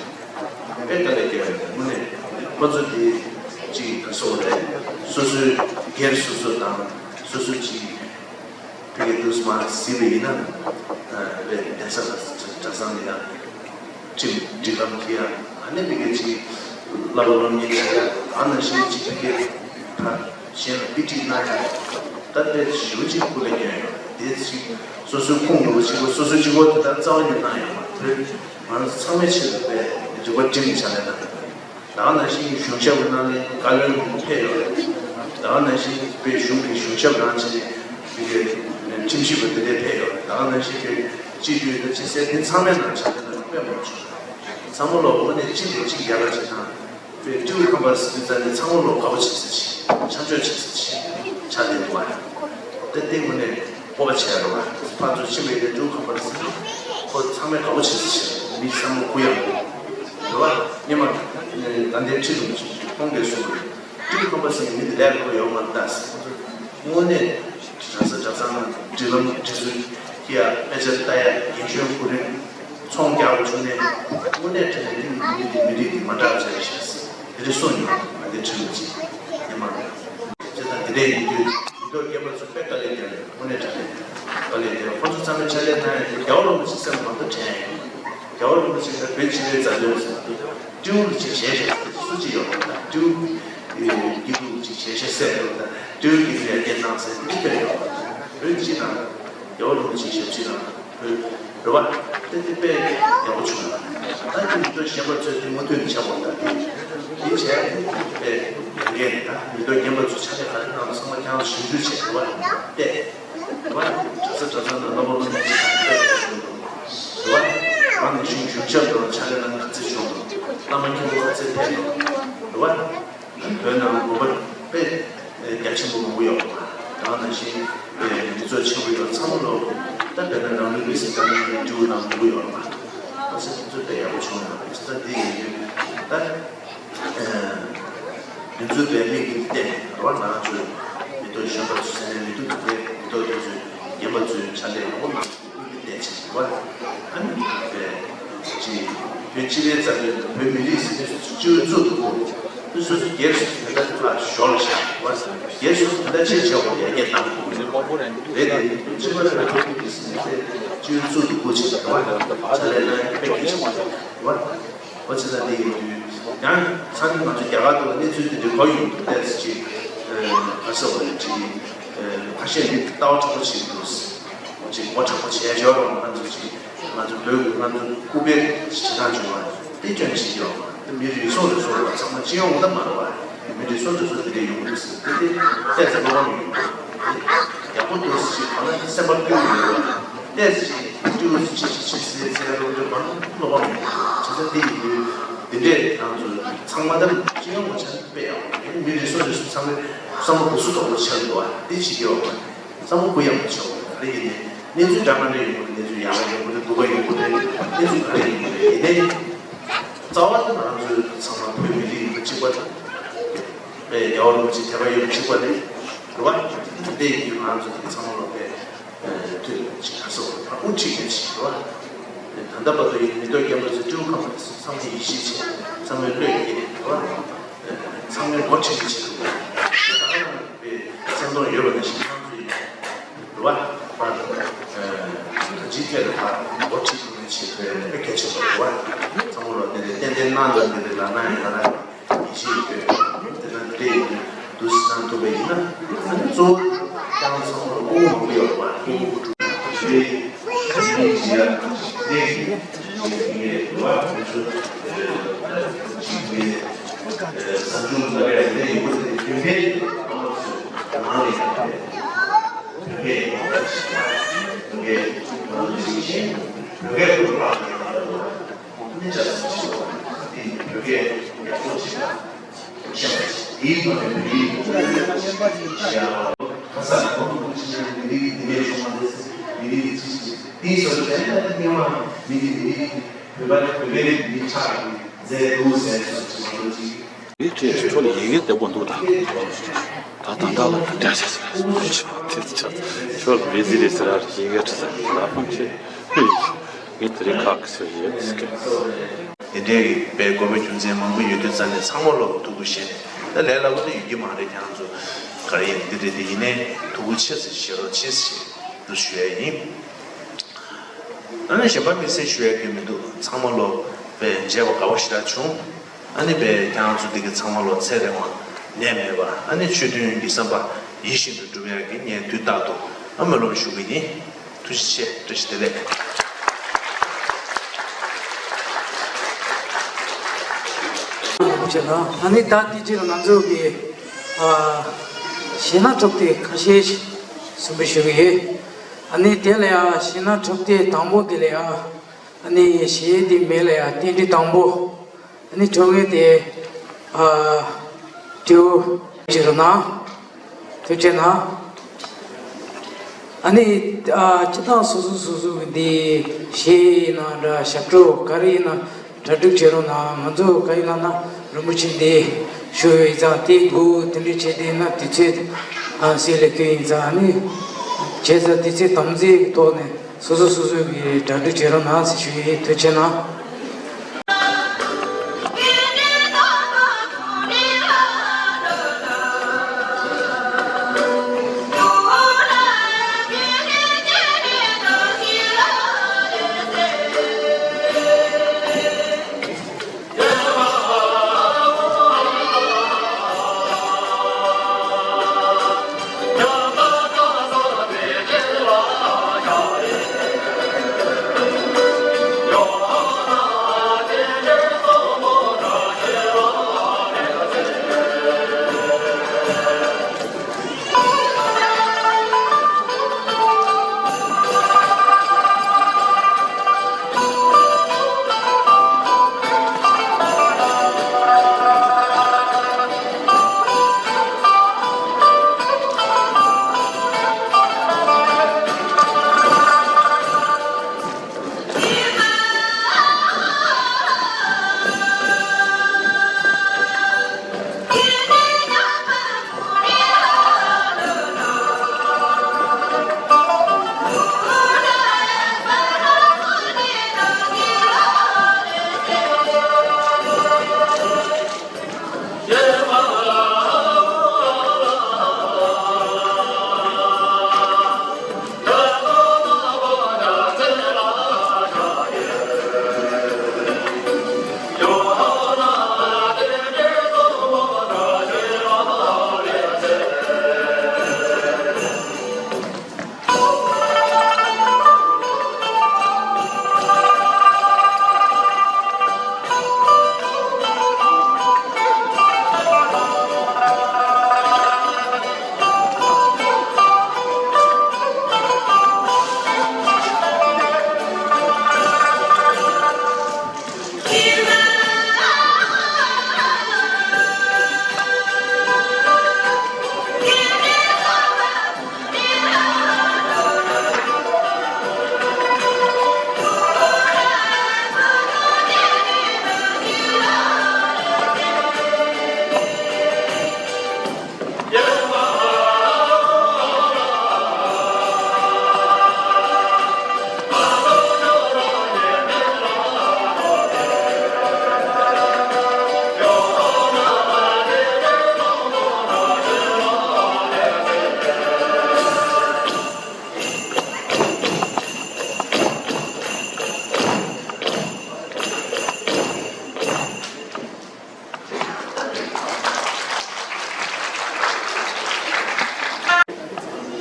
དཔེ་དཀའ་ལས་རྒྱག་ཡོད། དངོས་གནས་ཁོ་ཚོ་དེ་གཅིག་ག་སོགས་རེད། སོ་སོའི་སྒེར་སོ་སོ་དང་སོ་སོ་གཅིག་ཕ་གི་དུས་མ་གཟིགས་པ་ཡིན་ན་རེད། གདན་ས་གྲྭ་ཚང་ལ་ཡང་ཁྲིམས་སྒྲིག་ལམ་གྱི་ཡང་ཨ་ནི་ཕ་གི་གཅིག་བསླབ་པ་སློབ་གཉེར་བྱེད་ཡ་ཨ་ནང་བཞིན་གཅིག་ཕ་གི་ཕ་གཞན་ལ་དཔེ་ཁྲིད་གནང་ཡ་ད་དཔེ་ཞེ་པོ་གཅིག་སྐུ་ལས་སྐྱོན་ཡོད། དེ་གཅིག་སོ་སོའི་ཁོངས་ནོར་བུ་གཅིག་པོ་སོ་སོའི་གཅིག་པོ་དེ་དག་རྩ་བ་ཉིད་གནང་ཡོད་མ་རེད། ང་ཚོ་ཚང་མའི་ཆེད་དུ་དཔེ་རིག་པ་སྒྲིམ་བྱ་ལས་གནང་ཡོད། ད་ག་ནང་བཞིན་གཞུང་ཞབས་ནང་ནས་བཀའ་བློན་ཕེབས་ཡོད་རེད། ད་ག་ནང་བཞིན་དཔེ་གཞུང་གི་གཞུང་ཞབས་ནང་ཆེན་གྱི་ཁྲིམས་ཞིབ་པ་དེ་འདྲས་ཕེབས་ཡོད་རེད། ད་ག་ནང་བཞིན་དཔེ་སྤྱི་འཐུས་དང་སྤྱི་སེར་དེ་ཚང་མའི་ནང་ཆ་དེ་ལ་དཔེ་མང་བྱུང་། ཚང་མ་ལོ་དངོས་གནས་གཅིག་ནས་གཅིག་ཡག་ག་བྱེད་དང་། དཔེ་སྤྲེའུ་ཁམས་པ་ཟེར་དུས་ཙང་ནས་ཚང་མ་ལོ་དགའ་པོ་བྱེད་ས་ཆེ་ཆ་འཇོག་བྱེད་ས་ཆེ་ཆ་དེ་འདུག་བ། དེ་ལྟའི་དངོས་གནས་སྤོབས་པ་བྱས་རོགས་ཨ། ཕར་ཚུར་ཕྱིན་པའི་དེ་ཀྲུང་ཁམས་པར་ཟེར། ཁོ་ཚང་མས་དགའ་པོ་བྱེད་ཟེར་བྱེད་མི་བསམ་བློ་གུ་ཡངས་པོ། རེད་བ། སྔོན་མ་ད་ལྟའི་ཁྲི་ལུང་ཁོང་གིས་གསུངས་པ་རེད། ཀྲུང་ཁམས་པར་ཟེར་མི་དེ་ལས་སླ་པོ་ཡོད་མ་རེད་ད་ཟེར། དངོས་གནས་གྲྭ་ས་གྲྭ་ཚང་ནང་སྒྲིག་ལམ་སྒྲིག་སྲོལ་གྱི་ཡ་དཔེ་ཆ་ལྟ་ཡ་རྒན་གཞོན་གོ་རིམ་ཚོང་རྒྱག་པ་བྱུང་ནས་དངོས་གནས་དྲང་གནས་མི་རིགས་མི་རིགས་དེ་མ་འདྲ་བ་བྱས་ཤག་ཟེར་དེ་རེ་གསུངས་ཡོད། ང་དེ་ཁྲི་ལུང་ཅིག་སྔོན་མ་རེད། བྱས་ཙང་དེ་འདྲ་ཡིན་དུས་མི་ཐོག་རྒན་པ་ཚོ་དཔེ་དཀའ་ལས་རྒྱག་རེད། དངོས་གནས་དྲང་གནས་དཀའ་ལས་རྒྱག་ཁོ་ཚོ་ཚང་མས་ཕྱག་ལས་གནང་ཡ་དེ་རྒྱལ་བ་རིན་པོ་ཆེ་སེམས་མང་པོ་དྲན་ཡ་ཡིན། རྒྱལ་བ་རིན་པོ་ཆེ་ལ་བོད་སྤྱི་པའི་རྩ་དོན་ཟེར་དུས་སྤྲེའུ་ལ་ཅིག་ཞལ་བཞེས་ཟེར་སུ་ཅིག་ཡོད་པ་དང་སྤྲེའུ་སྐྱིད་སྡུག་ཅིག་ཞལ་བཞེས་ཟེར་དུས་དང་སྤྲེའུ་སྐྱིད་སྡུག་ཡར་རྒྱས་གནང་ཟེར་དེ་འདྲ་ཡོད་པ་དང་བོད་སྤྱི་དང་རྒྱལ་བ་རིན་པོ་ཆེའི་ཞབས་ཕྱི་དང་། རེད་བ། དེ་དེ་དཔེ་ཡག་པོ་བྱུང་བ། ད་དེ་མི་ཐོག་གཞན་པ་ཚོས་དེ་མུ་མཐུད་ནས་བྱ་དགོས་ད་དེ། དེ་བྱས་དེ་དཔེ་ཡག་གི་ད་མི་ཐོག་རྒན་པ་ཚོས་ཕྱག་ལས་ག་རེ་གནང་ཚང་མ་ཀྱང་ཞིབ་འཇུག་བྱས་རེད་བ། བལྟས། རེད་བ། གྲྭ་ས་གྲྭ་ཚང་དང་སློབ་པ་སློབ་མ་ཚོས་དཔེ་ཡག་པོ་བྱུང་འདུག་རེད་བ། ང་ནས་གཞུང་གཞུང་ཞབས་དང་ཕྱག་ལས་གནང་གི་ཚེ་བྱུང་འདུག་བླ་མ་མཁན་པོ་ཚོ་ཚེ་ཕེབས་འདུག་རེད་བ། བོད་ནང་དགོན་པ་དཔེ་རྒྱ་ཆེན་པོ་མང་པོ་ཡོད་པ། ད་ནང་བཞིན་མི་ཚོགས་ཆེན་པོ་ཡོད་ཚང་མ་ལོ་ད་དཔེར་ན་རང་ལུས་མེར་སྲེག་བཏང་མཁན་གྱི་སྤྲེའུ་ནང་མང་པོ་ཡོད་པ། ད་ཆ་དེ་ཚོ་དཔེ་ཡག་པོ་བྱུང་ཡོད་པ་ད་འདི་ཡིན་དུས་ད་ང་ཚོའི་བོད་མི་གི་སྟེང་རོ་ནང་ཚོའི་མི་ཐོག་གཞོན་པ་ཚོ་ཟེར་ནས་མི་འདུག་ད་ལྟའི་མི་ཐོག་དེ་ཚོའི་རྒན་པ་ཚོའི་ཕྱག་ལས་ཡག་པོ་གནང་། སྐུལ་འདེད་བྱེད་པ། ཨ་ནི་ཅིག་བོད་སྤྱི་པའི་རྩ་དོན་དང་བོད་མི་རིགས་ཟེར་དུས་སྤྱི་འོས་གཙོ་བོ་དེ་སོ་སོ་སྒེར་སོ་སོ་ད་ལྟ་ལ་ཞོར་ལ་བཞག་པ། སྒེར་སོ་སོ་ད་ལྟ་ཕྱིར་བྱ་བ་ཡར་རྒྱས་གཏང་དགོས་རེད། དེ་སྤྱི་པ་རེད་བོད་མི་རིགས་ཟེར་ནས་སྤྱི་འོས་གཙོ་བོ་ཆེ་ཕྱག་ལས་གནང་ཡ་དཔེ་གལ་ཆེན་པོ་རེད། འོ་བྱས་ཙང་དེ་ཡིན་དུས་ཡང་ཚང་མ་ང་ཚོ་རྒྱ་གར་དུ་གནས་ཚུལ་དེ་འདྲ་གོ་ཡོང་དུས་ཏོག་ཙམ་ཅིག་ཨ་ཟེར་བ་ཅིག་ཁ་ཤས་ནི་ལྟ་བ་དྲག་པོ་བྱེད་འདུག་ཅིག་ངོ་དྲག་པོ་བྱས་ཞོར་ང་ཚོ་ཅིག་ང་ཚོ་བོད་ཀྱི་ང་ཚོ་སྐུ་པར་ཞིག་བྱེད་སྟངས་བྱུང་བ་དེ་སྐྱོན་ཞིག་ཡོད་པ། དེ་མི་རེ་ཟུང་རེ་ཟུང་ལ་ཚང་མ་སྤྱི་ཡོངས་ད་མ་རེད་བ། མི་རེ་ཟུང་རེ་ཟུང་དེ་འདྲ་ཡོང་གི་འདུག་ཟེར་དེ་དེ་ཏོག་ཙམ་བློ་ཕམ་ཡོང་གི་འདུག་ཡག་པོ་འདུག་ཟེར་ཞིག་གང་ལ་སེམས་པ་སྐྱོ་གི་ཡོད་བ། ཏོག་ཙམ་ཅིག་སྤྲེའུ་ཅིག་ཅིག་ཅིག་ཟེར་ཟེར་རོགས་འདྲ་མང་བློ་ཕམ་ཡོང་གི་འདུག་བྱས་ཙང་དེ་ཡིན་དུས་དེ་འདྲས་ང་ཚོ་ཚང་མ་ད་སྤྱི་ཡོངས་ངོ་ཆ་དཔེ་ཡག་པོ་རེད། མི་རེ་ཟུང་རེ་ཟུང་ཚང་མས་བསམ་བློ་སྦུ་སུ་དོག་པོ་ཆགས་འདུག་བ། དེ་བྱེད་ཀྱི་ཡོད་པ། བསམ་བློ་གུ་ཡངས་པོ་ཆགས་འདུག་དེ་ཡིན་ནའི་གནས་ཚུལ་འདྲ་མ་འདྲ་ཡོང་གི་རེད། གནས་ཚུལ་ཡག་པ་ཡོང་གི་རེད། སྡུག་པ་ཡོང་གི་རེད། གནས་ཚུལ་ག་རེ་ཡིན་གྱི་རེད། ཡིན་ནའི་རྩ་བ་དེ་ང་ཚོའི་ཚང་མ་བོད་མི་རིགས་ཡིན་པ་གཅིག་པ་དང་། དཔེ་རྒྱལ་བ་རིན་པོ་ཆེ་དད་པ་ཡོད་པ་གཅིག་པ་རེད། རེད་བ། དེ་ཡིན་དུས་ང་ཚོ་དེ་ཚང་མ་ལོ་དཔེ་མཐུན་ཅིག་ག་སོགས་ད་དབུ་ཁྲིད་མཁན་ཞིག་རེད་བ། ད་ལྟ་བར་དུ་ཡིན་མི་ཐོག་རྒན་པ་ཚོས་སྤྲེའུ་ཁམས་པ་ཚང་མས་ཡིད་ཆེས་བྱས། ཚང་མས་བློས་འགེལ་རེད་བ། ཚང་མས་ངོ་འཕྲོད་ཀྱི་ཆེད་དུ་ད་ག་རང་པའི་སེམས་གཏོང་ཡོད་པ་ནང་བཞིན་ཁོང་ཚོ་ཡིན་རེད་བ། ད་ད་ཅིའི་ཐད་དུ་ད་ངོ་འཕྲོད་ཀྱི་ཆེད་དུ་དཔེ་གལ་ཆེན་པོ་རེད་བ། ཚང་མ་ལོ་དེ་རེད། ཏན་ཏན་གནང་དང་དེ་རེད་ལ་གནང་ཡོད་ན་ར། ཡིད་ཆེས་ཡོད། དེ་ལ་འདི་འདྲ་ཡིན་དུས་འདུག་སེ་གནང་ཐུབ་པ་ཡིན་ན། ཨ་ནི་གཙོ་བོ་ཀྱང་ཚང་མར་སྐུ་ངོ་མང་པོ་ཡོད་པ། སྐུ་ངོ་དྲུག་པའི་མི་ཞིག་ཡ་གནས་ཀྱི་ཞིག་ཡིན་པ་ཚོ་ཅིག་གི་བཟང་སྤྱོད་ལ་ཡ་གནས་ཡོད་པ་དེ་ཁྱོད་ཕེབས་ཏེ་ཨ་མ་ཚོ་ནང་ལ་ཡ་ཕེབས་བོད་སྐད་ཡོད་པ་ཞིག་བོད་སྐད་ང་ཚོ་ཞིག་བཤད་བོད་སྐད་ཐོག་ལ་ཡ་ལ་ཡོད་པ། ནི་ཅག་ཅིག་ཆེ་བ་དེ་ཡིན། བོད་སྐད་ཡག་པོ་ཅིག་ཤེས་པ་ཅིག་དེའི་ཐོག་ནས་བོད་ཡིག་ཤེས་ཡག་ལ་ཁ་ས་གོང་དུ་ཅི་ནས་མི་རིགས་འདི་ནས་བྱུང་བ་རེད། མི་རིགས་ཅི་ཞིག་དེའི་སོ་སོ་དེ་ནས་སྙན་མ་མི་འདི་མི་རིགས་བོད་པ་བོད་པའི་མི་ཆགས་ཀྱི་མཛད་འདུག་ཟེར་སོ་ཅིག་མ་གཏོགས་ཅིག་ཡིག་ཆ་ཁྱོད་ལ་ཡི་གེ་བདེ་པོ་འདུག་ད། ད་ད་ད་ལ་འདྲ་ཆ་ཆ་ཆ་ཆ་ཁྱོད་ལ་མི་ཟི་རེད་ཟེར་ར་ཡི་གེ་ཁྲི་ཟ་ལ་ཕང་ཆེ། ངས་དེ་རིང་ཁག་གི་ཟེར་ཡོད་ཟེར་གི། དེ་འདྲའི་དཔེ་དགོས་པའི་རྒྱུ་མཚན་མང་པོ་ཡོད་དུས་ཙང་ནས་ཚང་མ་ལོ་ཐུགས་ཁུར་བཞེས་ནས་ད་ལས་སླ་པོ་དེ་ཡོད་ཀྱི་མ་རེད། ཁྱེད་རང་ཚོ་ག་རེ་ཡིན་འདི་རེད་དེ་ཡིན་ནའི་ཐུགས་ཁུར་ཆེ་ཙམ་བཞེས་རོགས་བྱེད་ཞེས་འདུ་ཞུ་ཡ་ཡིན། ཨ་ནི་གཞན་པ་དམིགས་བསལ་ཞུ་ཡ་གི་མི་འདུག་ཚང་མ་ལོ་དཔེ་མཇལ་བ་དགའ་བོ་ཞེ་དྲག་བྱུང་། ཨ་ནི་དཔེ་ཁྱེད་རང་ཚོ་འདི་གི་ཚང་མ་ལོ་ཚེ་རིང་བ་ནད་མེད་པ་ཨ་ནི་ཆོས་མཐུན་གྱི་བསམ་པ་ཡིད་བཞིན་དུ་འགྲུབ་ཡ་གི་ངས་དུས་རྟག་ཏུ་ཨ་སྨོན་ལམ་ཞུ་གི་ཡིན། ཐུགས་རྗེ་ཆེ། བཀྲ་ཤིས་བདེ་ལེགས། ཨ་ནི་ད་དེ་རྗེས་ང་ཚོ་གི་ཨ་གཞས་སྣ་གྲུབ་མཐའ་ཁ་ཤས་ཤིག་གསུང་པ་ཞུ་གི་ཡོད། ཨ་ནི་དེ་ལ་ཡ་གཞས་སྣ་གྲུབ་མཐའ་དང་པོ་དེ་ལ་ཡ་ཨ་ནི་གཞས་དེ་མིང་ལ་ཡ་རྟེན་འབྲེལ་དང་པོ། ཨ་ནི་གྲོགས་ངེད་དེ་ཨ་སྤྲེའུ་ཅི་རུ་ན་ཐུགས་རྗེ་ན། ཨ་ནི་ཨ་སྤྱི་བཏང་སོ་སོ་སོ་སོ་གི་འདི་གཞས་ཡིན་ན་འདྲ་ཞབས་བྲོ་ག་རེ་ཡིན་ན་གྲ་སྒྲིག་བྱེད་རོགས་གནང་། ང་ཚོ་ག་ཡིན་ན་ན་རིན་པོ་ཆེ་འདི་ཞུ་ཡོད་ཙང་དེ་དགོས་དེ་འདྲ་བྱས་དེ་ན་དུས་ཚོད་ཨ་སྲིད་ལས་ཁུལ་ཡིན་ཙང་ཨ་ནི་བྱས་ཙང་དུས་ཚོད་དམ་འཛིན་གི་ཐོག་ནས། སོ་སོ་སོ་སོའི་གི་གྲ་སྒྲིག་བྱེད་རོགས་གནང་ཟེར་ཞུ་ཡི། ཐུགས་རྗེ་གནང་།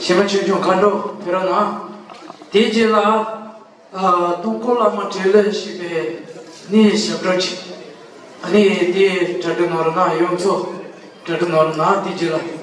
གཞས་མ་ཆོས་སྐྱོང་མཁའ་འགྲོ་ཕེབས་རོགས་གནང་། དེའི་རྗེས་ལ་ཨ་སྟོང་སྐུ་བླ་མ་བགྲེས་ལོས་ཞེས་པའི་ནི་ཞབས་བྲོ་ཅིག་ཨ་ནི་དེ་གྲ་སྒྲིག་གནང་རོགས་གནང་། ཡོངས་ཚོ་གྲ་སྒྲིག་གནང་རོགས་གནང་། དེའི་རྗེས་ལ།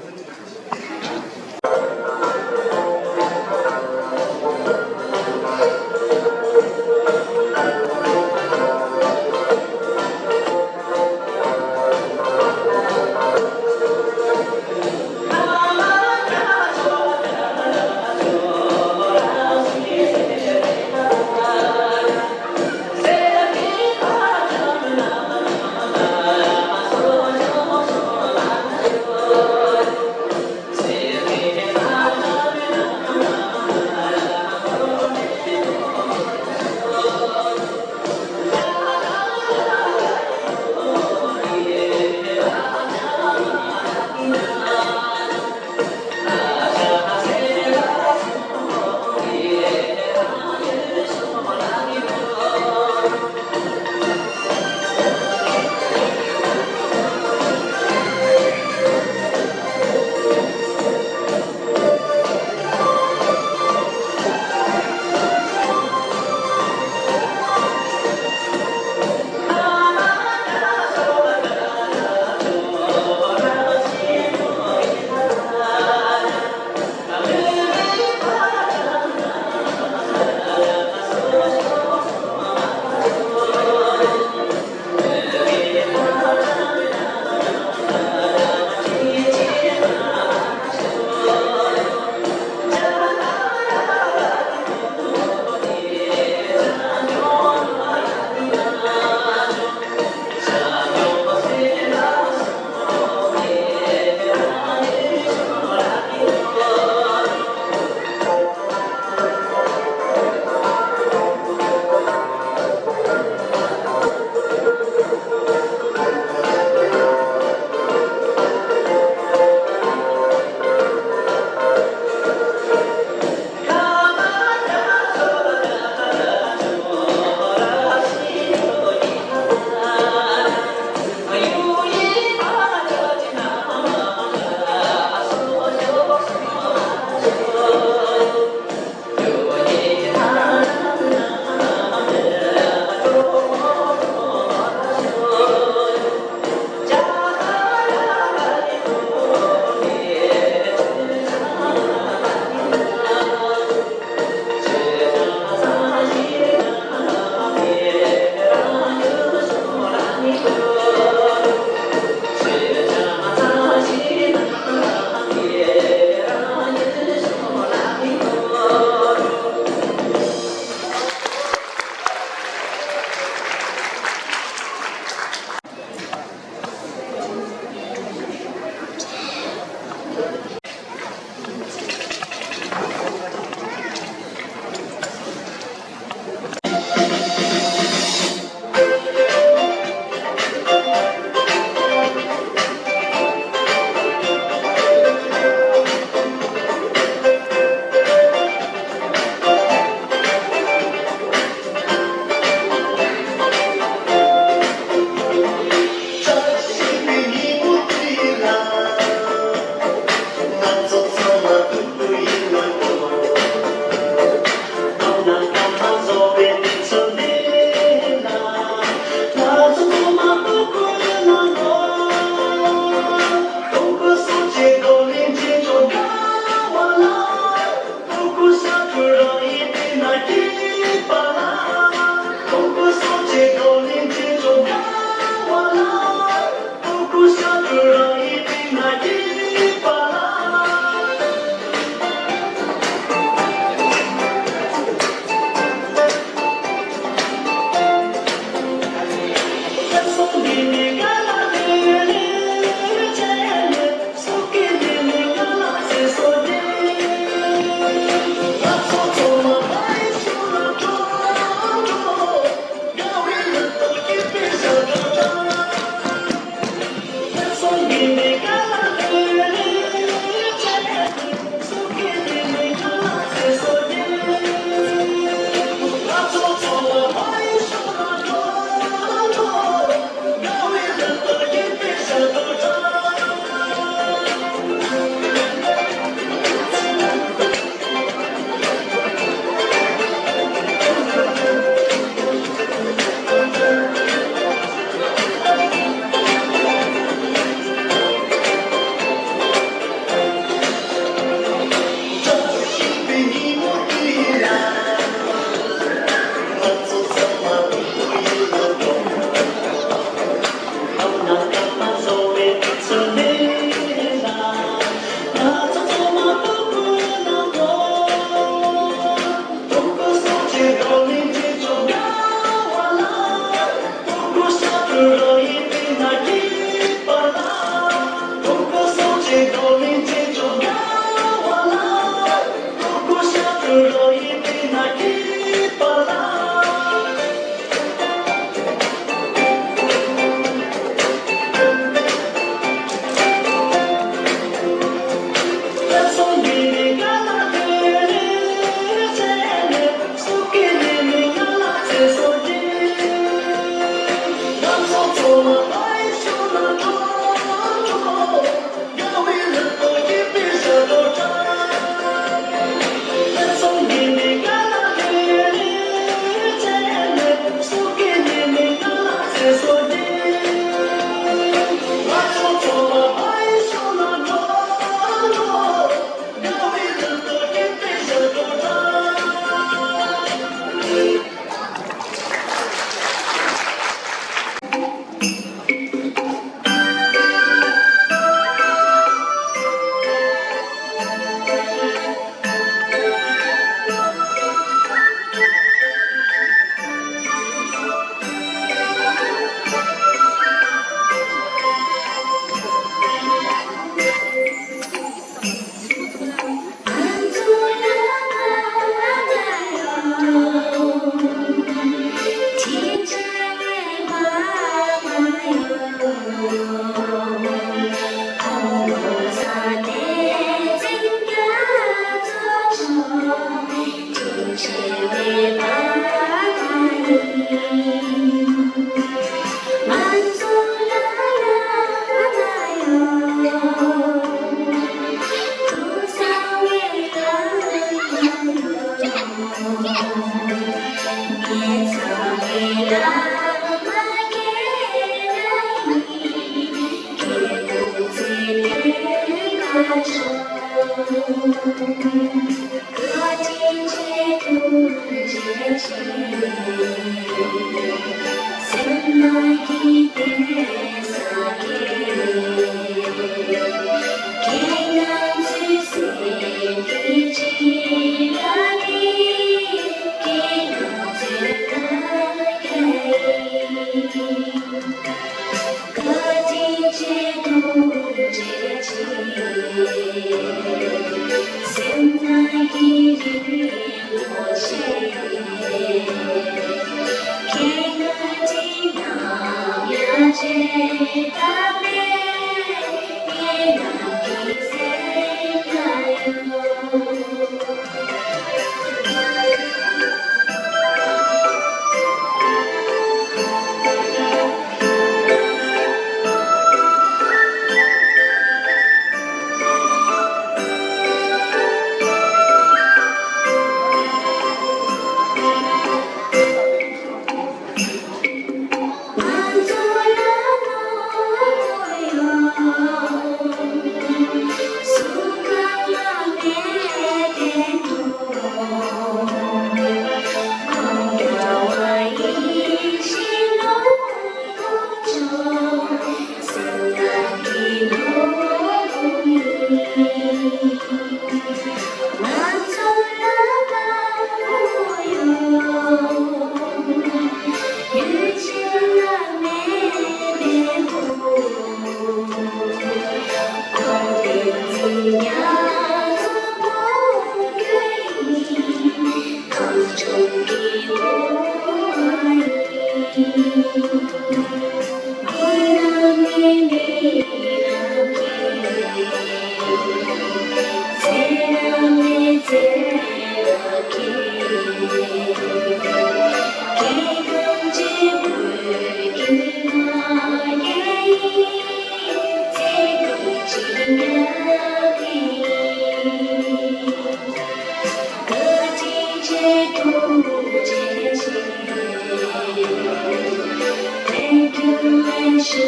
ང་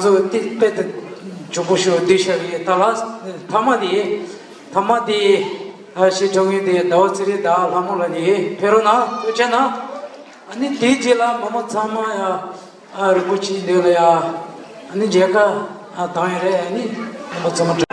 ཚོ་དེ་དཔེ་དེ་མགྱོགས་པོ་ཞིག་བསྡུས་བཞག་ཡོད། ད་ལ་ཐ་མ་དེ་ཐ་མ་དེ་ཨ་ཞེས་གྲོང་ཡུལ་དེ་ཟླ་བ་ཚེ་རིང་དང་ལྷ་མོ་ལ་ནི་ཕེབས་རོགས་གནང་། ཐུགས་རྗེ་གནང་། ཨ་ནི་དེའི་རྗེས་ལ་མི་མང་ཚང་མ་ཡ་ཨ་རིན་པོ་ཆེའི་མདུན་ལ་ཡ་ཨ་ནི་མཇལ་ཁ་ཨ་བཏང་ཡ་རེད། ཨ་ནི་མི་མང་ཚང་མ་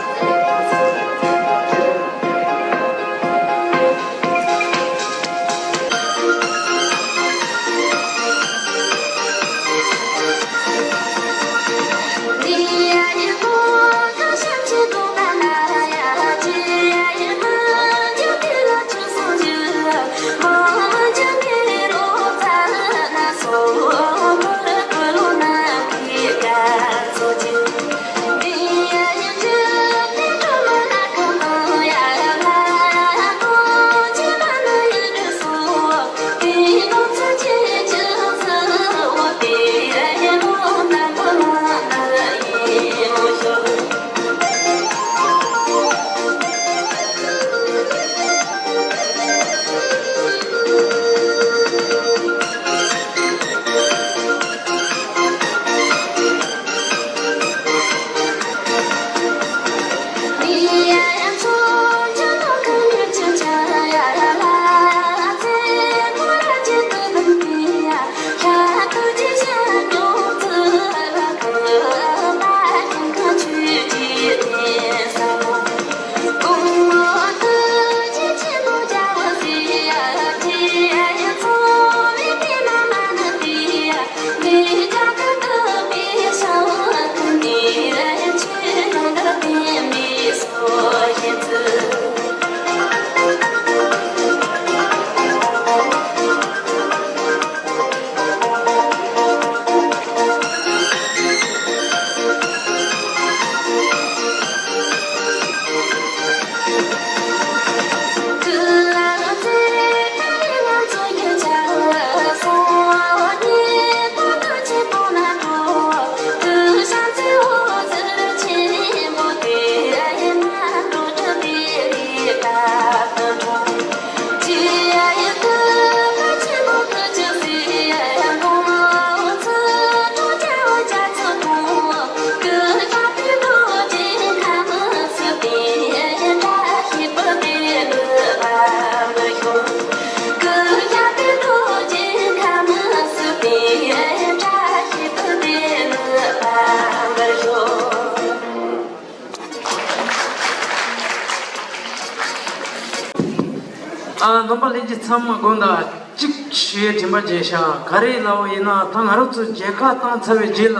ཨ། རྣམ་པ་ལྷན་རྒྱས་ཚང་མ་དགོངས་དག་ཅིག་ཞུ་ཡས་དྲན་པ་བརྗེད་ཤག་ག་རེ་ལབ་པ་ཡིན་ན། ད་ང་རང་ཚོ་མཇལ་ཁ་བཏང་ཚར་བའི་རྗེས་ལ་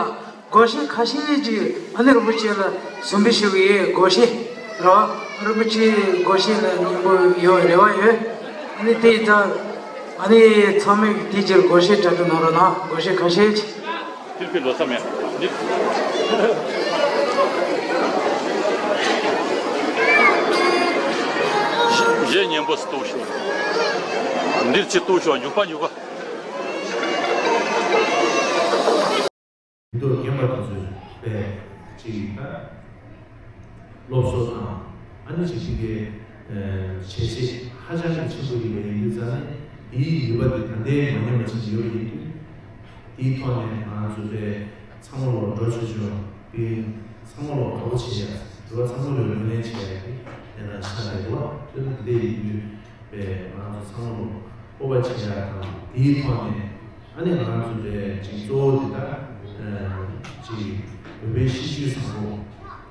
སྒོར་གཞས་ཁ་ཤས་ཅིག་ཨ་ནི་རིན་པོ་ཆེ་ལ་གསོལ་འདེབས་ཞུ་གི་ཡོད། སྒོར་གཞས་རོ། རིན་པོ་ཆེ་སྒོར་གཞས་ལ་སྙིང་པོ་ཡོད་རེ་བ་ཡོད། ཨ་ནི་དེ་ཡིན་ཙང་ཨ་ནི་ཚང་མས་དེའི་རྗེས་སྒོར་གཞས་གྲ་སྒྲིག་གནང་རོགས་གནང་། སྒོར་གཞས་ཁ་ཤས་ཅིག་དེར་ཕེབས་ལོ་བསམ་ཡ། འདི། གཞས་སྙན་པོ་ཞིག་གཏོང་ཤོག་འདིར་ཅིག་གཏོང་ཤོག་མྱུར་པ་མྱུར་པ། མི་ཐོག་རྒན་པ་དེ་ཚོས་དཔེ་ཅིག་ད་སློབ་གསོ་དང་ཨ་ནི་ཅིག་ཅིག་གི་བྱས་རྗེས་ཧ་ཅང་གི་ཆེན་པོ་ཡིན་པའི་ཡིན་དུས་ཙང་ནས་དེའི་ནུས་པ་དེ་ད་ལྟའི་མ་ཉམས་པ་ཅིག་ཡོད་པ་ཡིན་དུས། དེའི་ཐོག་ནས་ང་ཚོ་དཔེ་ཚང་མ་ལོག་འགྲོ་ཆོག་ཆོག་པའི་ཚང་མ་ལོག་དགའ་པོ་བྱེད་ཡ། འགྲོ་བ་ཚང་མ་ལོག་ལག་ལེན་བྱེད་ཡ་གི་གནས་སྟངས་ཆགས་བསྡད་འདུག་བ། དེ་ལ་དེ་འདྲ་ཡིན་དུས་དཔེ་ང་ཚོ་ཚང་མ་ལོག་སྤོབས་པ་བྱེད་ཡ་དང་། དེའི་ཐོག་ནས་ཨ་ནི་ང་ཚོ་དཔེ་ཅིག་གཙོ་བོ་དེ་ད་ཅིག་བོད་པའི་གཤིས་རྒྱུད་བཟང་པོ།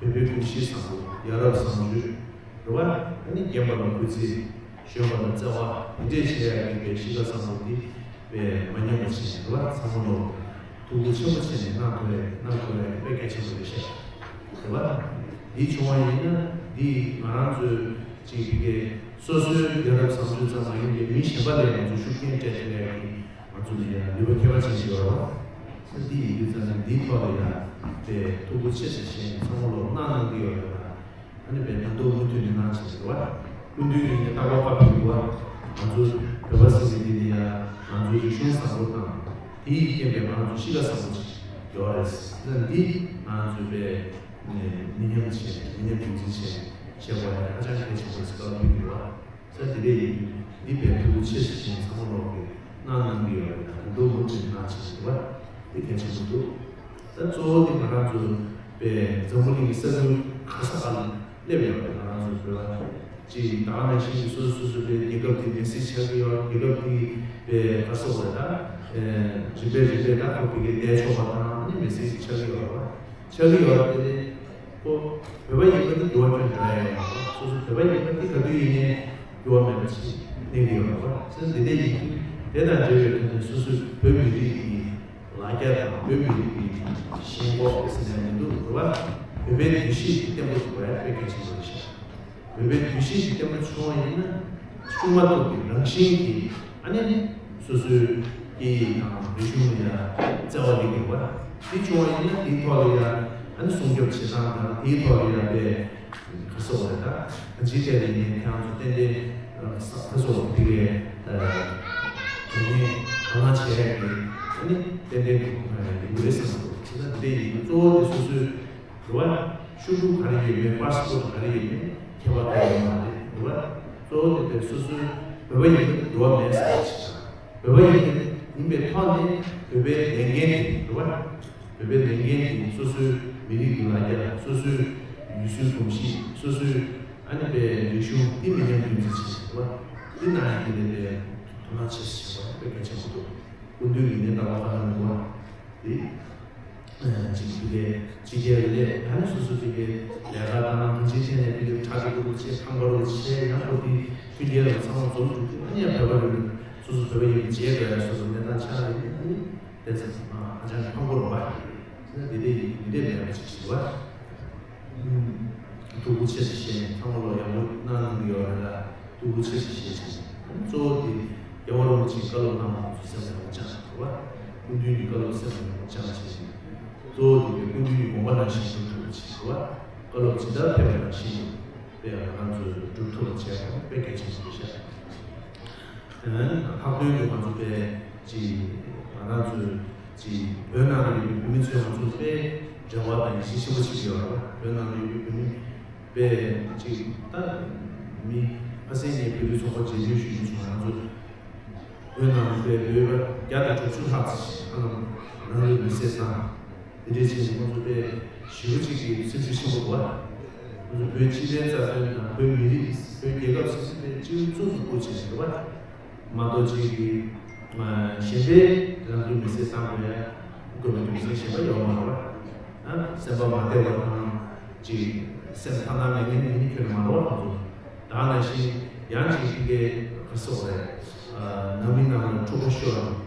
བོད་པའི་གོམས་གཤིས་བཟང་པོ། ཡ་རབས་བཟང་སྤྱོད་རེད་བ། ཨ་ནི་རྒན་པ་ལ་གུས་བརྩི། གཞོན་པ་ལ་བརྩེ་བ་དེ་འདྲས་བྱེད་ཡ་གི་དཔེ་གཤིས་ཀ་བཟང་པོ་དེ་དཔེ་མ་ཉམས་པ་བྱས་ནས་རེད་བ། ཚང་མ་ལོ་ཐུགས་ཁུར་ཆེན་པོ་བྱས་ནས་གནང་དགོས་རེད། གནང་དགོས་རེད། དཔེ་གལ་ཆེན་པོ་རེད་ཤག་རེད་བ། འདི་བྱུང་བ་ཡིན་ན་འདི་ང་རང་ཚོའི་ཅིག་བི་གའི་སོ་སོའི་རྒྱལ་རབས་བཟང་སྤྱོད་ཙམ་མ་ཡིན་པའི་མི་གཞན་པ་ལ་ཡང་ང་ཚོ་ཤུགས་རྐྱེན་སྤྲད་ཐུབ་ཡ་གི་ང་ཚོ་ལ་ཡང་ནུས་པ་ཁྱད་པར་ཅན་ཞིག་ཡོད་རེད་བ། འདི་ཡིན་དུས་ཙང་ནས་འདིའི་ཐོག་ལ་ཡང་དཔེ་ཐུགས་ཁུར་ཆེ་ཙམ་བཞེས་ནས་ཚང་མ་ལོ་གནང་གནང་གི་ཡོད་རེད་བ། ཨ་ནི་བས་ད་དུང་མུ་མཐུད་ནས་གནང་བྱས་འདུག་བ། སྐུ་མདུན་ཡིན་ནས་རྟག་པར་བཀའ་ཕེབས་འདུག་བ། ང་ཚོ་ བོད་པ་ཟེར་མཁན་འདི་ནི་ཡང་ང་ཚོའི་རིག་གཞུང་བཟང་པོ་དང་། དེའི་རྐྱེན་པས་ང་ཚོ་གཤིས་ཀ་བཟང་པོ་ཅིག་ཡོད་རེད། ད་འདི་ང་ཚོས་དཔེ་མི་ཉམས་བྱས། མི་ཉམས་རྒྱུན་འཛིན་བྱས་བྱེད་དགོས་ཡ་ཧ་ཅང་གལ་ཆེན་པོ་ཞིག་བཀའ་སློབ་ཕེབས་ཀྱི་འདུག་བ། ས་དེ་རེད་ཡིན། འདི་བས་ཐུགས་ཁུར་ཆེ་ཞིག་བཞེས་ཚང་མ་ལོག་གི་གནང་གནང་གི་ཡོད་རེད། ད་འདུག་མུ་མཐུད་གནང་བྱེད་ཀྱི་རེད་བ། དེ་གལ་ཆེན་པོ་འདུག་ད་གཙོ་བོ་དེ་ང་རང་ཚོ་བས་འཛམ་བུ་གླིང་གི་ས་ཁུལ་ག་ས་ག་ལ་སླེབས་ཡོད་རེད། ང་རང་ཚོ་བོད་པ་ཅིག་ད་ག་ནང་བཞིན་གྱི་སོ་སོ་སོ་སོ་བའི་རྒྱལ་ཁབ་དེ་མེ་སྲེག་ཆགས་ཀྱི་ཡོད་རེད། རྒྱལ་ཁབ་དེ་བས་ག་སོགས་རེད། ད་རིམ་པས་རིམ་པས་ད་ཁོ་བི་གའི་བསྡད་ཆོག་པ་དང་ཨ་ནི་མེ་སྲེག་ཆགས་ཀྱི་ཡོད་རེད་བ། ཆགས་ཀྱི་ཡོད་རེད། དེ་ནས་ཁོ་བོད་པ་ཡིན་པ་དེ་འགྱུར་བ་ཁྱོན་ནས་འགྲོ་ཡ་ཡོད་མ་རེད། སོ་སོ་བོད་པ་ཡིན་པ་དེ་ག་དུས་ཡིན་ནའི་འགྱུར་བ་མེད་པ་ཞིག་གནས་ཀྱི་ཡོད་རེད་བ། ཚེ་འདི་འདྲ་ཡིན་དུས་དེ་དང་འབྲེལ་བའི་ཐོག་ནས་སོ་སོའི་བོད་མི་རིགས་ཀྱི་ལ་རྒྱ་དང་བོད་མི་རིགས་ཀྱི་ཞེན་ཁོག་ཟེར་ནས་མི་འདུག་རེད་བ། བོད་པའི་འདུ་ཤེས་ཀྱི་བརྟན་པོ་འདུག་པ་དཔེ་གལ་ཆེན་པོ་རེད་ཤག་བོད་པའི་འདུ་ཤེས་ཀྱི་བརྟན་པོ་བྱུང་བ་ཡིན་ན། ཆུང་མ་ཐུབ་ཀྱི་རང་བཞིན་གྱིས་ཨ་ནི་སོ་སོའི་སྐད་ཡིག་དང་རིག་གཞུང་ལ་ཡང་བརྩེ་བ་སླེབས་ཀྱི་རེད་བ། དེ་བྱུང་བ་ཡིན་ན་དེའི་ཐོག་ལ་ཡང་ཨ་ནི་སྲུང་སྐྱོབ་བྱེད་སྟངས་དང་དེའི་ཐོག་ལ་ཡང་དཔེ་ག་སོགས་རེད། ད་གང་ཅིའི་ཐད་ལ་ཡིན་ནའི་ཁྱེད་རང་ཚོ་ཏན་ཏན་ས་ཁ་སོགས་དེ་གའི་དོ་སྣང་དོ་སྣང་བྱེད་ཡག་གི་ཨ་ནི་ཏན་ཏན་ཡིན་དགོས་རེད་བསམ་གྱི་འདུག་དེ་ད་དེ་འདྲ་ཡིན་ན་གཙོ་བོ་དེ་སོ་སོའི་འགྲོ་བ། ཤོག་གུ་ག་རེ་ཡོད་མེད། པཱ་སི་པོར་ཊི་ག་རེ་ཡོད་མེད། ཁྱད་པར་ག་ཡོད་མ་རེད། འགྲོ་བ་གཙོ་བོ་དེ་དཔེ་སོ་སོའི་བོད་པ་ཡིན་པའི་འགྲོ་བ་མེད་ཟེར་བ་ཞིག་དང་། བོད་པ་ཡིན་པའི་ཡིན་པའི་ཐོག་ནས་བོད་པའི་ལས་འགན་དེ། འགྲོ་བ་བོད་པའི་ལས་འགན་དེ་སོ་སོའི་མི་རིགས་ཀྱི་ལ་རྒྱ། སོ་སོའི་ཡུལ་སྲོལ་གོམས་གཤིས། སོ་སོའི་ཨ་ནི་པའི་རིག་གཞུང་འདི་མི་ཉམས་རྒྱུན་འཛིན་བྱེད་པ། འདི་ན་ཡང་དེ་ལས་པའི་དོ་སྣང་ཆེ་ཞིག་བྱེད་པ་དཔེ་གལ་ཆེན་པོ་འདུག་སྐུ་མདུན་གྱི་ཉིན་ལྟ་བ་ཁ་ན་འགྲོ་བ་དེ། ཅིག་དེ་གའི་ཕྱི་རྒྱལ་ལ་སླེབས། ཨ་ནི་སོ་སོ་དེ་གའི་ལས་ཀ་དང་གང་ཅིའི་ཐད་ནས་དེ་གའི་གྲ་སྒྲིག་རོགས་བྱས། ཁང་པ་རོགས་བྱས། ཡང་ཁོ་དེ་མཐུན་རྐྱེན་རོགས་ཚང་མ་འཛོམས་འདུག་དེ་ཨ་ནི་ཡང་བོད་པ་རེད། སོ་སོ་བོད་པ་ཡིན་པའི་རྗེས་འགྲོ་ཡ་སོ་སོ་གནས་སྟངས་ཆགས་རེད། ཨ་ནི་དེ་ཚོ་ཧ་ཅང་གི་ཕངས་པོ་རེད་པ། དེ་འདྲ་དེ་འདྲ་མེད་པ་ཅིག་ཞིག་རེད་པ། ཐུགས་ཁུར་ཆེ་ཞིག་བཞེས་ནས་ཚང་མ་ལོ་ཡག་པོ་གནང་གནང་གི་ཡོད་རེད་ལ། ཐུགས་ཁུར་ཆེ་ཞིག་བཞེས་བྱས། གཙོ་བོ་དེ་རྒྱལ་བ་རིན་པོ་ཆེའི་བཀའ་སློབ་གནང་བ་ཚོ་སེམས་ལ་ཡོངས་བཅངས་བྱས་པ། སྐུ་མདུན་གྱི་བཀའ་སློབ་སེམས་ལ་ཡོངས་བཅངས་བྱས། གཙོ་བོ་དེ་སྐུ་མདུན་གྱི་དགོངས་པ་ནང་བཞིན་སྒྲུབ་ཐུབ་པ་བྱས་པ། བཀའ་སློབ་ཇི་ལྟར་ཕེབས་པ་ནང་བཞིན་དུ་དཔེ་ཡང་ང་རང་ཚོས་སྒྲུབ་ཐུབ་པ་བྱས་པ་དཔེ་གལ་ཆེན་པོ་རེད་ཤག་ལྷག་དོན་དུ་ང་ཚོ་དཔེ་ཅིག་ང་རང་ཚོའི་ཅིག་བོད་ནང་ལ་ཡོད་པའི་བོད་མི་ཚོས་ང་ཚོ་དཔེ་རེ་བ་དང་ཡིད་ཆེས་ཆེན་པོ་བྱེད་ཀྱི་ཡོད་རེད་པ། བོད་ནང་ལ་ཡོད་པའི་བོད་མི་དཔེ་ཅིག་ད་མི་ཁ་སང་ངས་བོད་རིགས་ཚོགས་པ་མཇལ་འཕྲད་ཞུ་མཁན་བྱུང་། ང་ཚོ་བོད་ནང་ལ་དཔེ་བོད་པ་བརྒྱ་དང་དྲུག་ཅུ་ལྷག་ཙམ་ཞིག་ཧ་ལམ་རང་ལུས་མེར་སྲེག་བཏང་། དེ་འདྲའི་ཆེད་དུ་ཁོང་ཚོ་དཔེ་ཞེ་པོ་ཅིག་གི་སེམས་ཤུགས་ཆེན་པོ་འདུག་བ། ཁོང་ཚོ་བོད་སྤྱི་པའི་རྩ་དོན་དང་བོད་མི་རིགས་བོད་རྒྱལ་ཁབ་སོ་སོ་དཔེ་སྤྱི་བོའི་གཙུག་ཏུ་བཀུར་བྱས་འདུག་བ། མ་གཏོགས་ཅིག་གི་གཞན་པའི་རང་ལུས་མེར་སྲེག་བཏང་དགོས་ཡ་དགོས་པའི་རྒྱུ་མཚན་གཞན་པ་ཡོད་མ་རེད་བ། སེམས་པ་མ་བདེ་བ་དང་ཅིག་སེམས་ཐང་ཐང་མེད་མཁན་མི་ནི་ཁྱོན་མ་རེད་བ། ཁོང་ཚོ་ད་ནང་བཞིན་ཡང་ཅིག་ཕ་གིའི་ག་སོགས་རེད། ནང་མི་ནང་ལ་འཁྲུག་པ་ཤོར་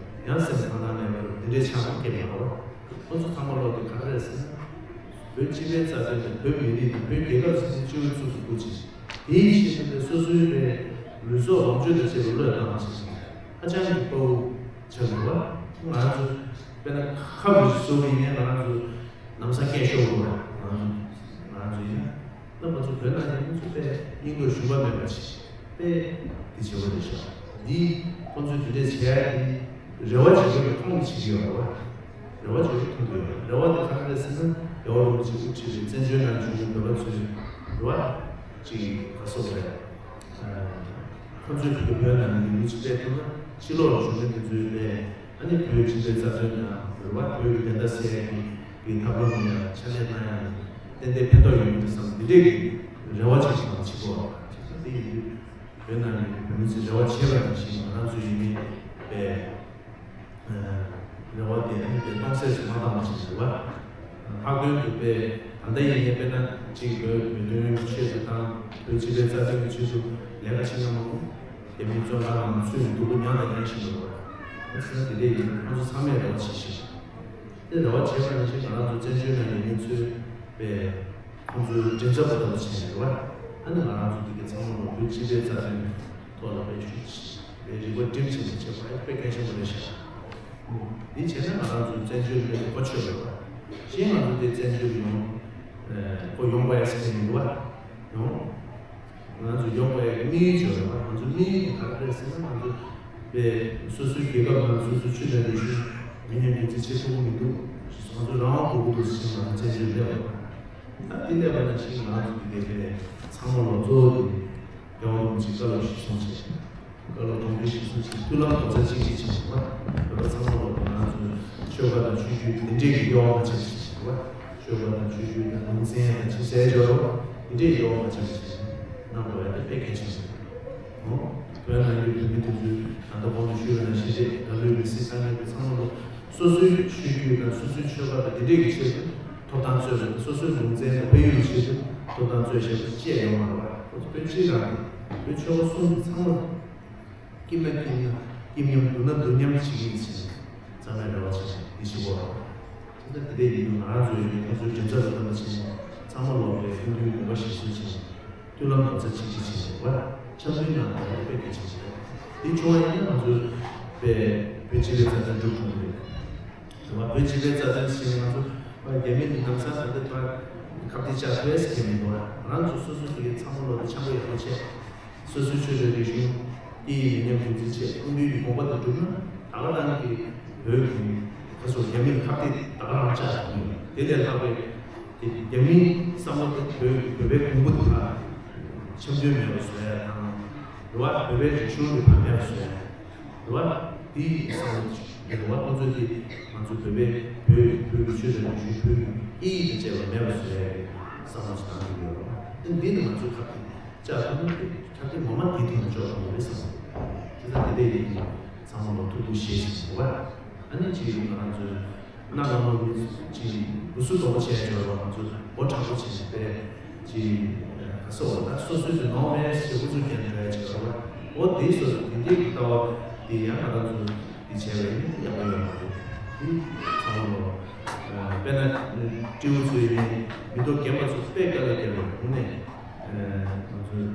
ཡང་སེམས་ཐང་ཐང་མེད་པར་འདི་འདྲའི་ཆགས་སྡང་སྐྱེས་མ་རེད་བ། ཁོང་ཚོ་ཚང་མ་ལོག་དེ་ག་རེ་རེད་ཟེར་ན། བོད་སྤྱི་པའི་རྩ་དོན་དང་བོད་མི་རིགས་དང་བོད་རྒྱལ་ཁབ་ཚང་མའི་སྤྱི་བོའི་གཙུག་ཏུ་བཀུར་ཅིང་། དེའི་ཆེད་དུ་སོ་སོའི་རེ་ལུས་སྲོག་ལོངས་སྤྱོད་དང་བཅས་པ་བློས་བཏང་ཞིང་། ཧ་ཅང་གི་དཔའ་བོ་ཆགས་འདུག་བ། ང་རང་ཚོ་དཔེར་ན་ཁ་བུད་ཤིག་བཟོ་གི་ཡིན་ན་ང་རང་ཚོ་ལམ་སང་སྐད་ཤོར་དགོས་བ། ང་རང་ཚོ་ང་རང་ཚོ་ཡིན་ན། ད་ང་ཚོ་བོད་ནང་ཡིན་ན་ཚོ་དཔེ་སྙིང་སྟོབས་ཞུམ་པ་མེད་པ་ཞིག་དཔེ་འདི་བྱེད་དགོས་རེད་ཤག་འདི་ཁོང་ཚོས་དེ་འདྲས་བྱས་ཡ་འདི་རེ་བ་བྱེད་ཀྱི་ཡོད་པ་མཐོང་གི་བྱེད་ཀྱི་ཡོད་རེད་བ། རེ་བ་བྱེད་ཀྱི་མཐོང་གི་ཡོད་རེད། རེ་བ་དེ་ག་རེ་རེད་ཟེར་ན་རྒྱལ་བ་རིན་པོ་ཆེ་དབུ་ཁྲིད་པའི་བཙན་བྱོལ་ནང་བྱུང་བའི་བོད་པ་ཚོའི་རེ་བ་ཅིག་ག་སོགས་རེད། ཁོང་ཚོས་དེ་བོད་ནང་ལ་ལས་འགུལ་ཅིག་སྤེལ་ཐུབ་ན་ཕྱི་ལོགས་ལ་བཞུགས་མཁན་དེ་ཚོའི་ལས། ཨ་ནི་བོད་སྤྱི་པའི་རྩ་དོན་དང་བོད་པ་བོད་ཀྱི་བདེན་མཐའ་གསལ་ཡག་གི་གི་ཐབས་ལམ་ཡང་ཕྱག་ལས་གནང་ཡག་ལ་ཏན་ཏན་ཕན་ཐོགས་ཡོང་གི་རེད་བསམ་འདི་འདྲས་ཀྱི་རེ་བ་ཅིག་བྱུང་བ་ཅིག་གོ། དེ་ཡིན་དུས་བོད་ནང་གི་བོད་མི་ཚོས་རེ་བ་བྱས་པ་ནང་བཞིན་ང་རང་ཚོ་ཡིན་མིན་པའི་རེ་བ་དེ་ཨ་ནི་དེ་སྟོང་ཟད་སུ་མ་བཏང་བ་ཞིག་རེད་བ། ལྷག་དོན་དུ་དཔེ་ད་ལྟ་ཡིན་ནའི་དཔེར་ན་གཅིག་བོད་མི་དོན་ཆེད་དུ་དང་བོད་སྤྱི་པའི་རྩ་དོན་གྱི་ཆེད་དུ་ལས་ཀ་བྱེད་མཁན་མང་པོ་རྒྱ་མིའི་བཙོན་ཁང་ནང་ཚུད་ནས་སྡུག་པོ་མྱངས་དང་མྱང་བཞིན་པ་རེད་བ། ཨ་ཙི་ན་དེ་འདྲས་ཡིན་ན་ཁོང་ཚོ་ཚང་མས་རེ་བ་བྱེད་བཞིན། དེ་རེ་བ་བྱས་པ་ནང་བཞིན་ང་རང་ཚོ་བཙན་བྱོལ་ནང་ཡོད་མཁན་ཚོས་དཔེ་ཁོང་ཚོའི་མགྲིན་ཚབ་པ་ལྟ་བུ་བྱས་ནས་རེད་བ། ཨ་ནི་ང་རང་ཚོ་འདི་གའི་ཚང་མ་ལོ་བོད་སྤྱི་པའི་རྩ་དོན་ཐོག་ལ་དཔེ་ཞུ་བྱས་རེ་རིག་པ་སྒྲིམ་བྱས་ནས་བྱེད་པ་དཔེ་གལ་ཆེན་པོ་རེད་ཤག་འདི་བྱས་ན་ང་རང་ཚོ་བཙན་བྱོལ་སླེབས་པའི་གོ་ཆོད་རེད་བ། གཞན་ང་ཚོ་དེ་བཙན་བྱོལ་ཡོང་ཁོ་ཡོང་བ་ཡ་ཟེར་མཁན་མི་འདུག་བ། ཡོང་། ང་ཚོ་ཡོང་བའི་དམིགས་ཡུལ་བརྗོད་རེད་བ། ང་ཚོ་དམིགས་ཡུལ་དེ་ག་རེ་རེད་ཟེར་ན་ང་ཚོ་ པས་སོ་སོའི་རྒྱལ་ཁབ་དང་སོ་སོའི་ཆོས་དང་རིག་གཞུང་མི་ཉམས་རྒྱུན་འཛིན་བྱེད་ཐུབ་ཀྱི་མི་འདུག་ང་ཚོ་རང་དབང་དགོས་ཀྱི་འདུག་ཟེར་ང་ཚོ་བཙན་བྱོལ་སླེབས་པ་ད་འདི་སླེབས་པ་ནང་བཞིན་ང་ཚོ་འདི་གའི་དེ་ཚང་མ་ལོ་གཙོ་བོ་དེ་རྒྱལ་བ་རིན་པོ་ཆེ་བཀའ་སློབ་ཞིག་གསུངས་བྱས། བཀའ་སློབ་དོན་འགྲུབ་ཞིག་གསུངས་བྱས་མཐུན་ལམ་རྡོག་རྩ་གཅིག་སྒྲིལ་བྱས་པ། བོད་པ་ཚང་མ་ལོ་ང་ཚོའི་ཆོལ་ཁ་དང་ཆོས་བརྒྱུད་འདི་འདྲས་ཀྱི་དབྱེ་བ་མ་ཕྱེ་བ་ཞིག་བྱས་པ། ཆོལ་ཁ་དང་ཆོས་བརྒྱུད་དང་ལུང་ཚན་དང་ཆེ་སའི་སྦྱོར་བ་འདི་འདྲས་ཀྱི་དབྱེ་བ་མ་ཕྱེ་བ་ཞིག་གནང་དགོས་ཡ་དེ་དཔེ་གལ་ཆེན་པོ་རེད། ཨོ། བོད་ནང་གི་བོད་མི་དེ་ཚོས་ད་ལྟ་གོང་དུ་ཞུས་པ་ནང་བཞིན་རེད། ད་ལོའི་མི་སེར་ས་གནས་དེ་ཚང་མ་ལོ་སོ་སོའི་ཆོས་བརྒྱུད་དང་སོ་སོའི་ཆོལ་ཁ་དང་འདི་འདྲས་ཀྱི་ཆེད་དུ་ཐོབ་ཐང་རྩོད་པ་དང་སོ་སོའི་ལུང་ཚན་དང་དཔལ་ཡོན་གྱི་ཆེད་དུ་ཐོབ་ཐང་རྩོད་བཞག་པ་ཅི་ཡང་ཡོད་མ་རེད་བ། ཁོ་ཚོ་བོད་སྤྱིའི་ནང་གི་བོད་ཆོལ་ཁ་གསུམ་གྱི་ཚང་མ་སྐྱིད་ན་སྐྱིད་ན་སྐྱིད་མཉམ་སྡུག་ན་སྡུག་མཉམ་བྱེད་ཀྱི་ཡིན་ཟེར་ནས་རྩ་ནས་རེ་བ་བྱེད་ཀྱི་ཞིག་གོ། དེ་ལྟར་དེ་འདྲ་ཡིན་དུས་ང་རང་ཚོའི་ཡིན་ཁོ་ཚོའི་མགྲིན་ཚབ་ལ་བསྟུན་པ་བྱས་ནས་ཚང་མ་ལོག་པའི་ཕན་ཚུན་དགོངས་པ་བཞེས་གསོལ་བྱས་ནས་མཐུན་ལམ་རྡོག་རྩ་གཅིག་སྒྲིལ་བྱས་ནས་བ་འཆམ་མཐུན་ངང་འགྲོ་བ་དཔེ་གལ་ཆེན་པོ་རེད། འདི་བྱུང་བ་ཡིན་ན་ང་ཚོའི་དཔེ་བོད་སྤྱི་པའི་རྩ་དོན་འགྲུབ་ཐུབ་ཀྱི་རེད། དེ་བ་བོད་སྤྱི་པའི་རྩ་དོན་ཟེར་ནས་ང་ཚོ་བ་རྒྱ་མི་ནི་ལམ་སང་ད་ལྟ་བ་ཁ་གཏད་བཅག་ཐུབ་ཡས་ཟེར་མཁན་མི་འདུག་ང་རང་ཚོ་སོ་སོ་དེ་གའི་ཚང་མ་ལོག་ཏུ་འཆམ་པོ་ཡག་པོ་བྱས། སོ་སོའི་ཆོས་དང་རིག་གཞུང་སྐད་ཡིག་མི་ཉམས་རྒྱུན་འཛིན་ཆེད་སྐུ་མདུན་གྱི་དགོངས་པ་དེ་བསྒྲུབས་ན་ད་ག་རང་གི་བོད་ཀྱི་ཁ་སོ་རྒྱ་མིར་ཁ་གཏད་ད་ག་རང་བཅག་ཐུབ་ཡོད། དེ་ལས་ལྷག་པའི་དེ་རྒྱ་མིའི་བསམ་བློ་དེ་བོད་བོད་པའི་གོང་བུ་དེ་ཕར་འཆམ་མཐུན་མེད་པ་བཟོ་ཡ་དང་། རེད་བ། བོད་པའི་རིག་གཞུང་དེ་ཕར་མེད་པ་བཟོ་ཡ། རེད་བ། དེའི་བསམ་བློ་ཞིག་རེད་བ། ཁོང་ཚོས་དེ་ང་ཚོ་བོད་པའི་བོད་བོད་ཀྱི་ཆོས་དང་རིག་གཞུང་བོད་ཀྱི་སྐད་ཡིག་དང་བཅས་པ་མེད་པ་བཟོ་ཡ་གི་བསམ་བློ་ཞིག་བཏང་གི་ཡོད་རེད་བ། དེ་འདི་ནི་ང་ཚོའི་ཁ་གཏད། བཅའ་ཐུབ་ན་དེ་ཆ་རྐྱེན་ངོ་མ་དེའི་ཐོག་ནས་འཇོག་ཐུབ་པ་རེད་བསམ་གྱི་འདུག་དེ་ཚ་དེ་འདྲ་ཡིན་ཚང་མ་ལ་ཐུགས་ཁུར་བཞེས་ཤིག་འདུག་བ། ཨ་ནི་ཅིག་ང་རང་ཚོའི་གནའ་སྔ་མོ་མི་ཅིག་འུ་སུ་དོག་པོ་བྱས་ཡོད་རེད་བ། ང་ཚོ་མགོ་དྲག་པོ་བྱས་ནས་དཔེ་ཅིག་ག་སོ་བ་ད་སོ་སོའི་དེ་ནོར་མེད་ཞེ་ཧུ་ཚུགས་རྒྱན་འདྲ་ཅིག་རེད་བ། འོ་དེའི་སོ་སོ་དེ་འདྲའི་གི་ལྟ་བ་དེ་ཡང་ང་རང་ཚོ་དེ་བྱས་པ་ཡིན་ན་ཡག་པོ་ཡོད་མ་རེད། དེ་ཚང་མ་ལ་དཔེར་ན་སྤྲེའུ་ཚོ་ཡིན་མི་ཐོག་རྒན་པ་ཚོ་དཔེ་དཀའ་ལས་བརྒྱབ་པ་དངོས་གནས། ང་ཚོའི་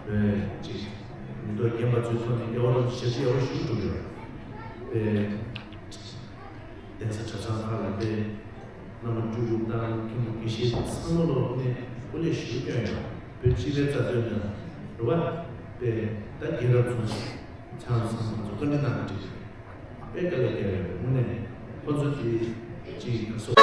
བོད་ཅིག་མི་ཐོག་རྒན་པ་ཚོའི་ཐོག་ནས་རྒྱལ་བ་རིན་པོ་ཆེ་ཞབས་ཕྱི་ཡག་པོ་ཞིག་བསྒྲུབས་ཡོད་པས། གདན་ས་གྲྭ་ཚང་ཁག་ལ་དཔེ་བླ་མ་སྤྲུལ་སྐུ་དང་མཁན་པོ་དགེ་བཤེས་ཚང་མ་ལོག་ནས་སྐུ་ལས་ཞུ་སྐྱོན་ཡོད། བོད་སྤྱི་པའི་རྩ་དོན་དང་རེད་བ། དཔེ་ད་རྒན་རབས་ཚོ་ཆང་སང་ང་ཚོ་བཀའ་འདྲི་གནང་གི་འདུག་དཔེ་དཀའ་ལས་བརྒྱབ་ཡོད། དངོས་གནས་ཁོ་ཚོ་དེ་ཅིག་སོ།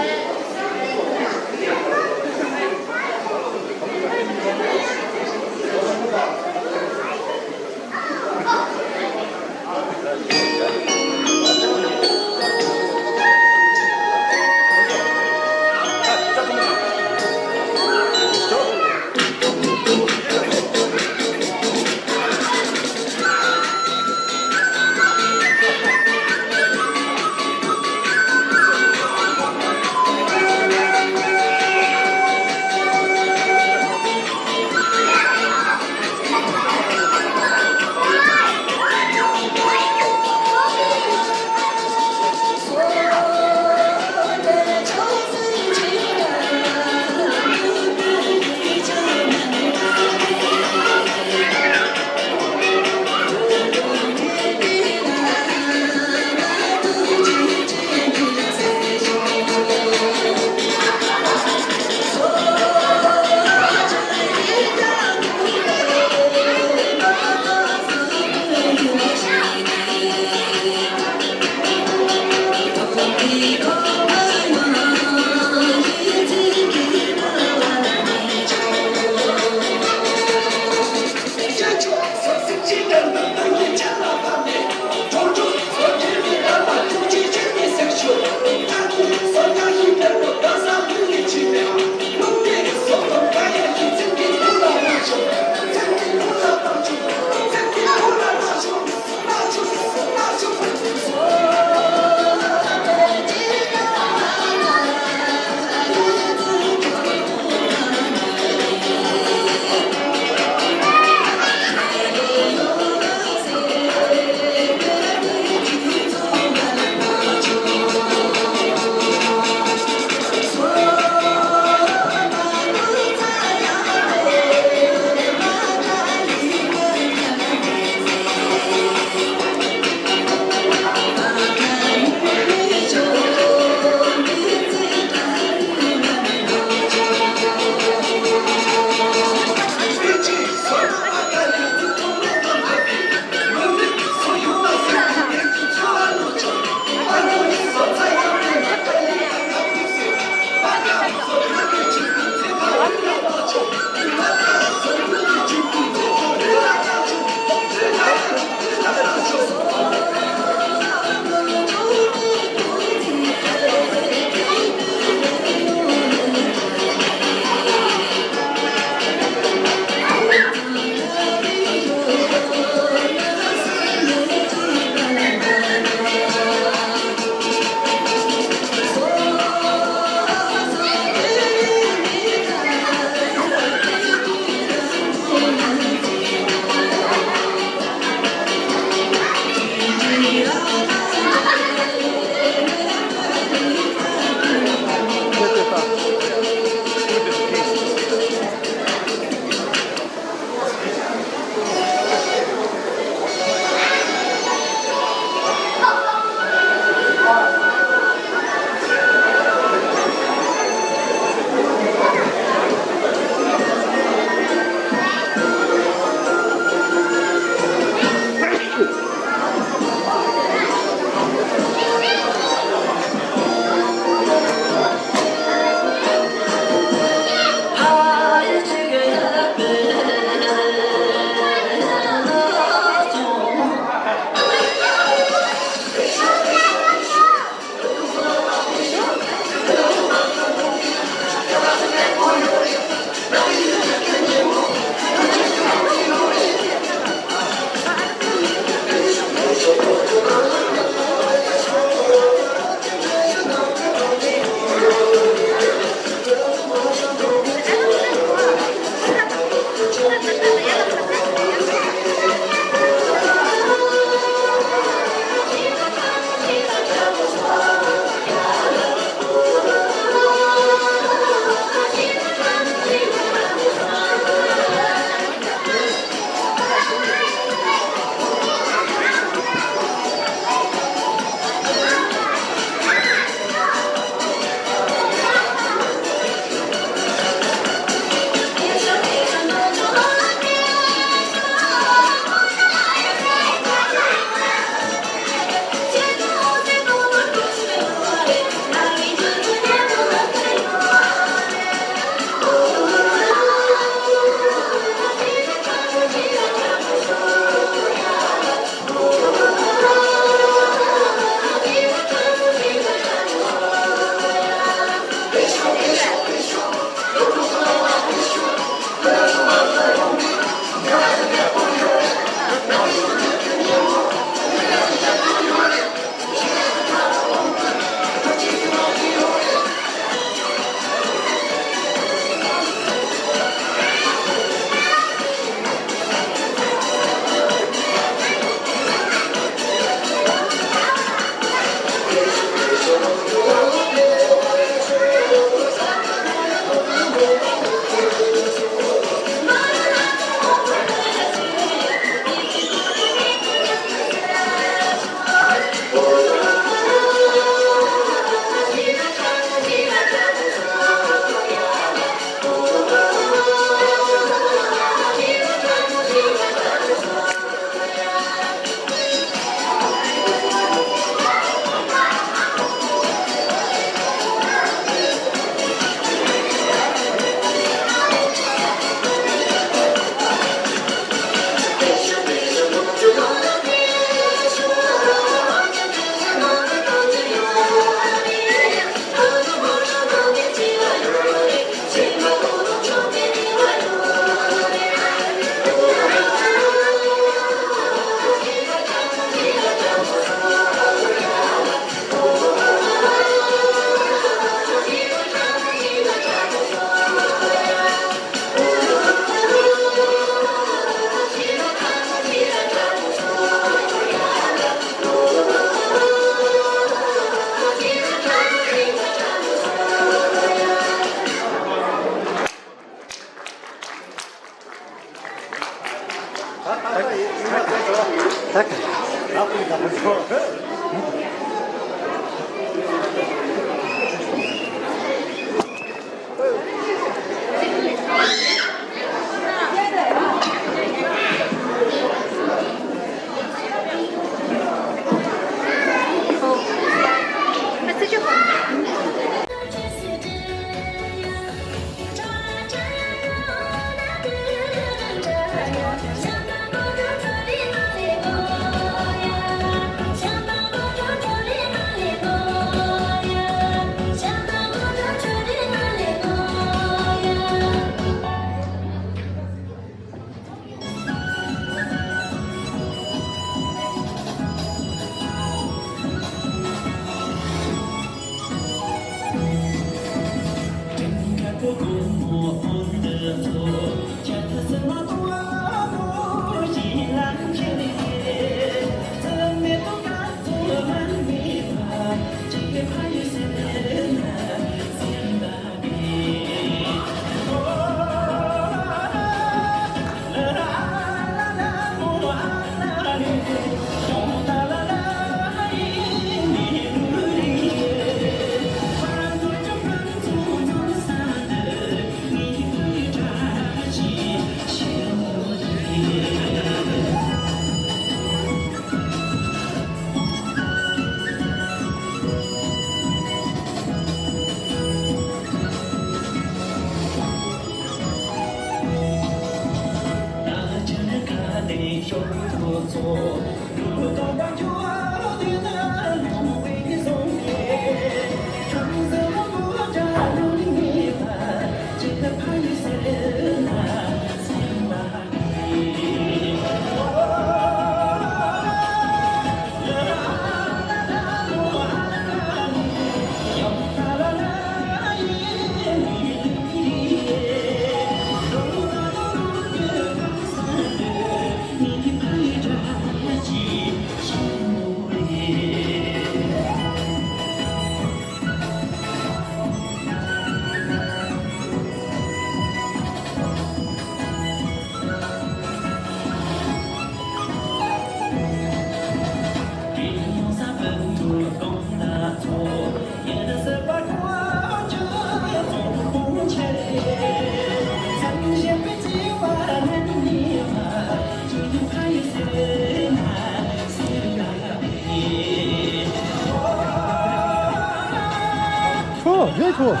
ཁྱོད་རྒྱལ་ཁྱོད།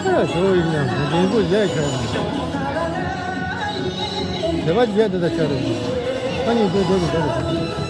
ཁྱོད་ཞོ་ཡིན་ཡང་རྒྱལ་པོ་རྒྱལ་ཁྱོད། དེ་བ་རྒྱལ་དེ་ད་ཁྱོད་རེད། ཨ་ནི་དེ་དེ་དེ་དེ་རེད།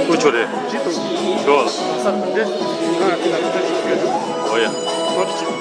ཁོ་ཆོ་རེད། ཅི་ཏུ། ཆོ་ལ། ས་འདི། ང་ང་ཏི་ལ་ཏི་ལ་ཅི་ཡོད། འོ་ཡ། ཁོ་ཏི་ཅི།